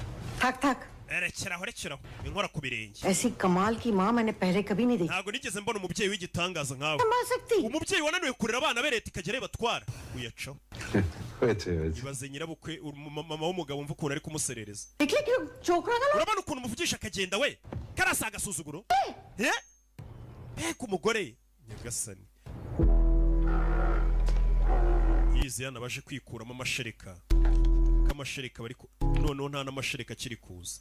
थक थक। Rekeraho, rekeraho, inkora ku birenge. ऐसी कमाल की माँ मैंने पहले कभी नहीं देखी। Ntabwo nigeze mbona umubyeyi w'igitangaza nkawe. संभाल सकती। Umubyeyi wananiwe kurera abana be, leta ikagera ibatwara, uyacaho. হয়েছে হয়েছে। Ibaze nyirabukwe, mama w'umugabo, mva ukuntu ari kumuserereza. देखले क्यों चोकरा ना। Urabona ukuntu umuvugisha akagenda we, karasa agasuzuguro. Eh, mbega umugore, nyagasani! Yize hano abaje kwikuramo amashereka, k'amashereka bari noneho nta n'amashereka akiri kuza.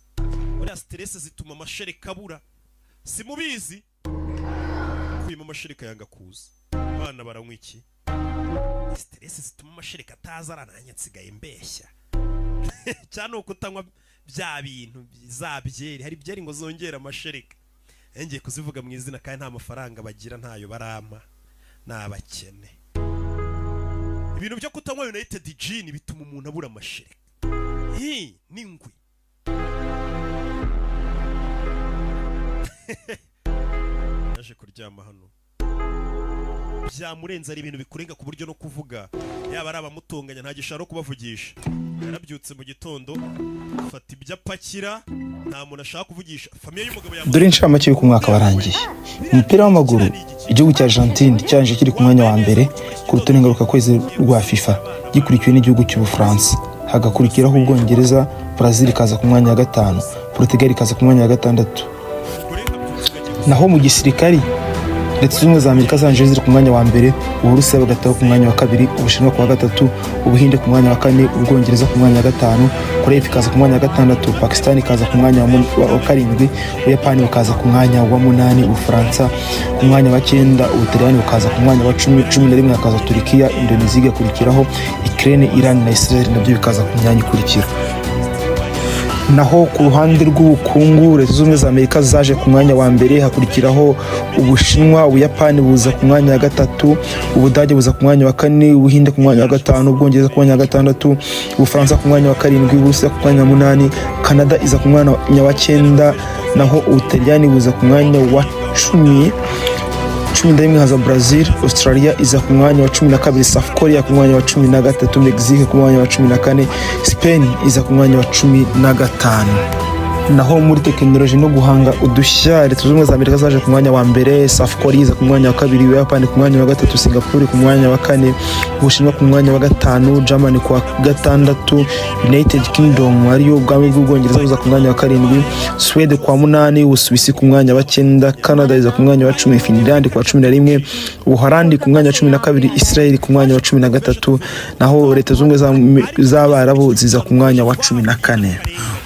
Buriya stress zituma amashereka abura, simubizi? Kuyemo amashereka yanga kuza. Abana baranywa iki? Stress zituma amashereka ataza. Arananye, nsigaye mbeshya cyane ukutanywa bya bintu za byeri. Hari byeri ngo zongera amashereka, ngiye kuzivuga mu izina kandi nta mafaranga bagira, ntayo barampa, ni abakene. Ibintu byo kutanywa United Gin bituma umuntu abura amashereka. Hi n'ingwi yaje kuryama hano byamurenze. Ari ibintu bikurenga ku buryo no kuvuga, yaba ari abamutonganya, ntagishaka no kubavugisha. Yarabyutse mu gitondo afata ibyo apakira, nta muntu ashaka kuvugisha. Famille y'umugabo. Dore inshamake y'uko umwaka warangiye. Mu mupira w'amaguru, igihugu cya Argentine cyaje kiri ku mwanya wa mbere ku rutonde ngarukakwezi rwa FIFA, gikurikiwe n'igihugu cy'Ubufaransa, hagakurikiraho Ubwongereza. Brazil ikaza ku mwanya wa gatanu, Portugal ikaza ku mwanya wa gatandatu. Naho mu gisirikari, Leta Zunze Ubumwe za Amerika zanje ziri ku mwanya wa mbere, Uburusiya bugataho ku mwanya wa kabiri, Ubushinwa ku wa gatatu, Ubuhinde ku mwanya wa kane, Ubwongereza ku mwanya wa gatanu, Korea y'Epfo ikaza ku mwanya wa gatandatu, Pakistan ikaza ku mwanya wa karindwi, Ubuyapani bukaza ku mwanya wa munani, Ubufaransa ku mwanya wa cyenda, Ubutaliyani bukaza ku mwanya wa 10, 11 hakaza Turikiya, Indonesia igakurikiraho, Ukraine, Iran na Israel nabyo bikaza ku myanya ikurikira. Naho ku ruhande rw'ubukungu, Leta Zunze Ubumwe za Amerika zaje ku mwanya wa mbere, hakurikiraho Ubushinwa, Ubuyapani buza ku mwanya wa gatatu, Ubudage buza ku mwanya wa kane, Ubuhinde ku mwanya wa gatanu, Ubwongereza ku mwanya wa gatandatu, Ubufaransa ku mwanya wa karindwi, Uburusiya ku mwanya wa munani, Canada iza ku mwanya wa cyenda, naho Ubutaliyani buza ku mwanya wa 10. 11 haza Brazil, Australia iza ku mwanya wa 12, South Korea ku mwanya wa 13, Mexique ku mwanya wa 14, Spain iza ku mwanya wa 15. Naho muri tekinoloji no guhanga udushya, Leta Zunze Ubumwe za Amerika zaje ku mwanya wa mbere, South Korea iza ku mwanya wa kabiri, Ubuyapani ku mwanya wa gatatu, Singapore ku mwanya wa kane, Ubushinwa ku mwanya wa gatanu, Germany ku wa gatandatu, United Kingdom ariyo ubwami bw'Ubwongereza buza ku mwanya wa karindwi, Swede ku wa munani, Ubusuwisi ku mwanya wa cyenda, Canada iza ku mwanya wa 10, Finland ku wa 11, Ubuholandi ku mwanya wa 12, Israel ku mwanya wa 13, naho Leta Zunze Ubumwe z'Abarabu ziza ku mwanya wa 14.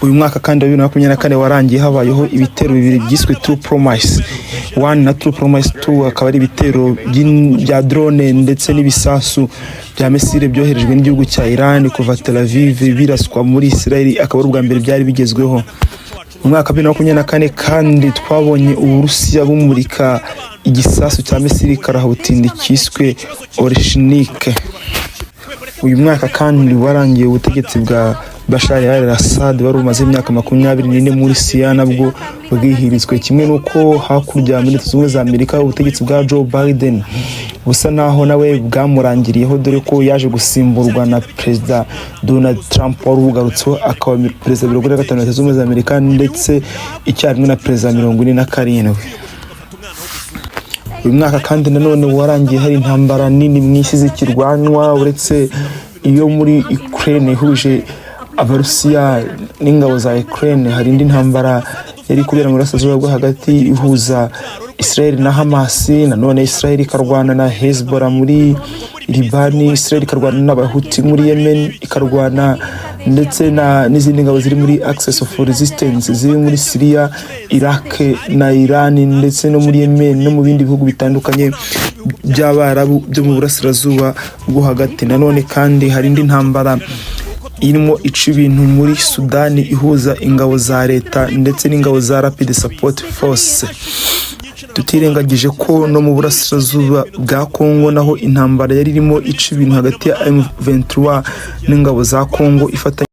Uyu mwaka kandi wa 2024 warangiye habayeho ibitero bibiri byiswe True Promise 1 na True Promise 2, akaba ari ibitero bya drone ndetse n'ibisasu bya misile byoherejwe n'igihugu cya Iran kuva Tel Aviv biraswa muri Israel, akaba ari ubwa mbere byari bigezweho. Mu mwaka wa 2024 kandi twabonye Uburusiya bumurika igisasu cya misile karahutindi cyiswe Oreshnik. Uyu mwaka kandi warangiye ubutegetsi bwa Bashar al-Assad wari umaze imyaka 24 muri Syria nabwo bwihirizwe, kimwe n'uko hakurya muri Leta Zunze Ubumwe za Amerika ubutegetsi bwa Joe Biden busa naho nawe bwamurangiriyeho, dore ko yaje gusimburwa na Perezida Donald Trump wari ubugarutseho, akaba perezida 45 wa Leta Zunze Ubumwe za Amerika ndetse icyarimwe na perezida 47. Uyu mwaka kandi nanone warangiye hari intambara nini mu isi zikirwanwa, uretse iyo muri Ukraine ihuje Abarusiya n'ingabo za Ukraine, hari indi ntambara yari kubera mu burasirazuba bwo hagati ihuza Israel na Hamas, nanone Israel ikarwana na Hezbollah muri Libani, Israel ikarwana n'Abahuti muri Yemen, ikarwana ndetse n'izindi ngabo ziri muri Axis of Resistance ziri muri Syria, Iraq na Iran, ndetse no muri Yemen no mu bindi bihugu bitandukanye by'Abarabu byo mu burasirazuba bwo hagati. Nanone kandi hari indi ntambara irimo ica ibintu muri Sudani ihuza ingabo za leta ndetse n'ingabo za Rapid Support Force. Tutirengagije ko no mu burasirazuba bwa Kongo naho intambara yari irimo ica ibintu hagati ya M23 n'ingabo za Kongo ifatanya.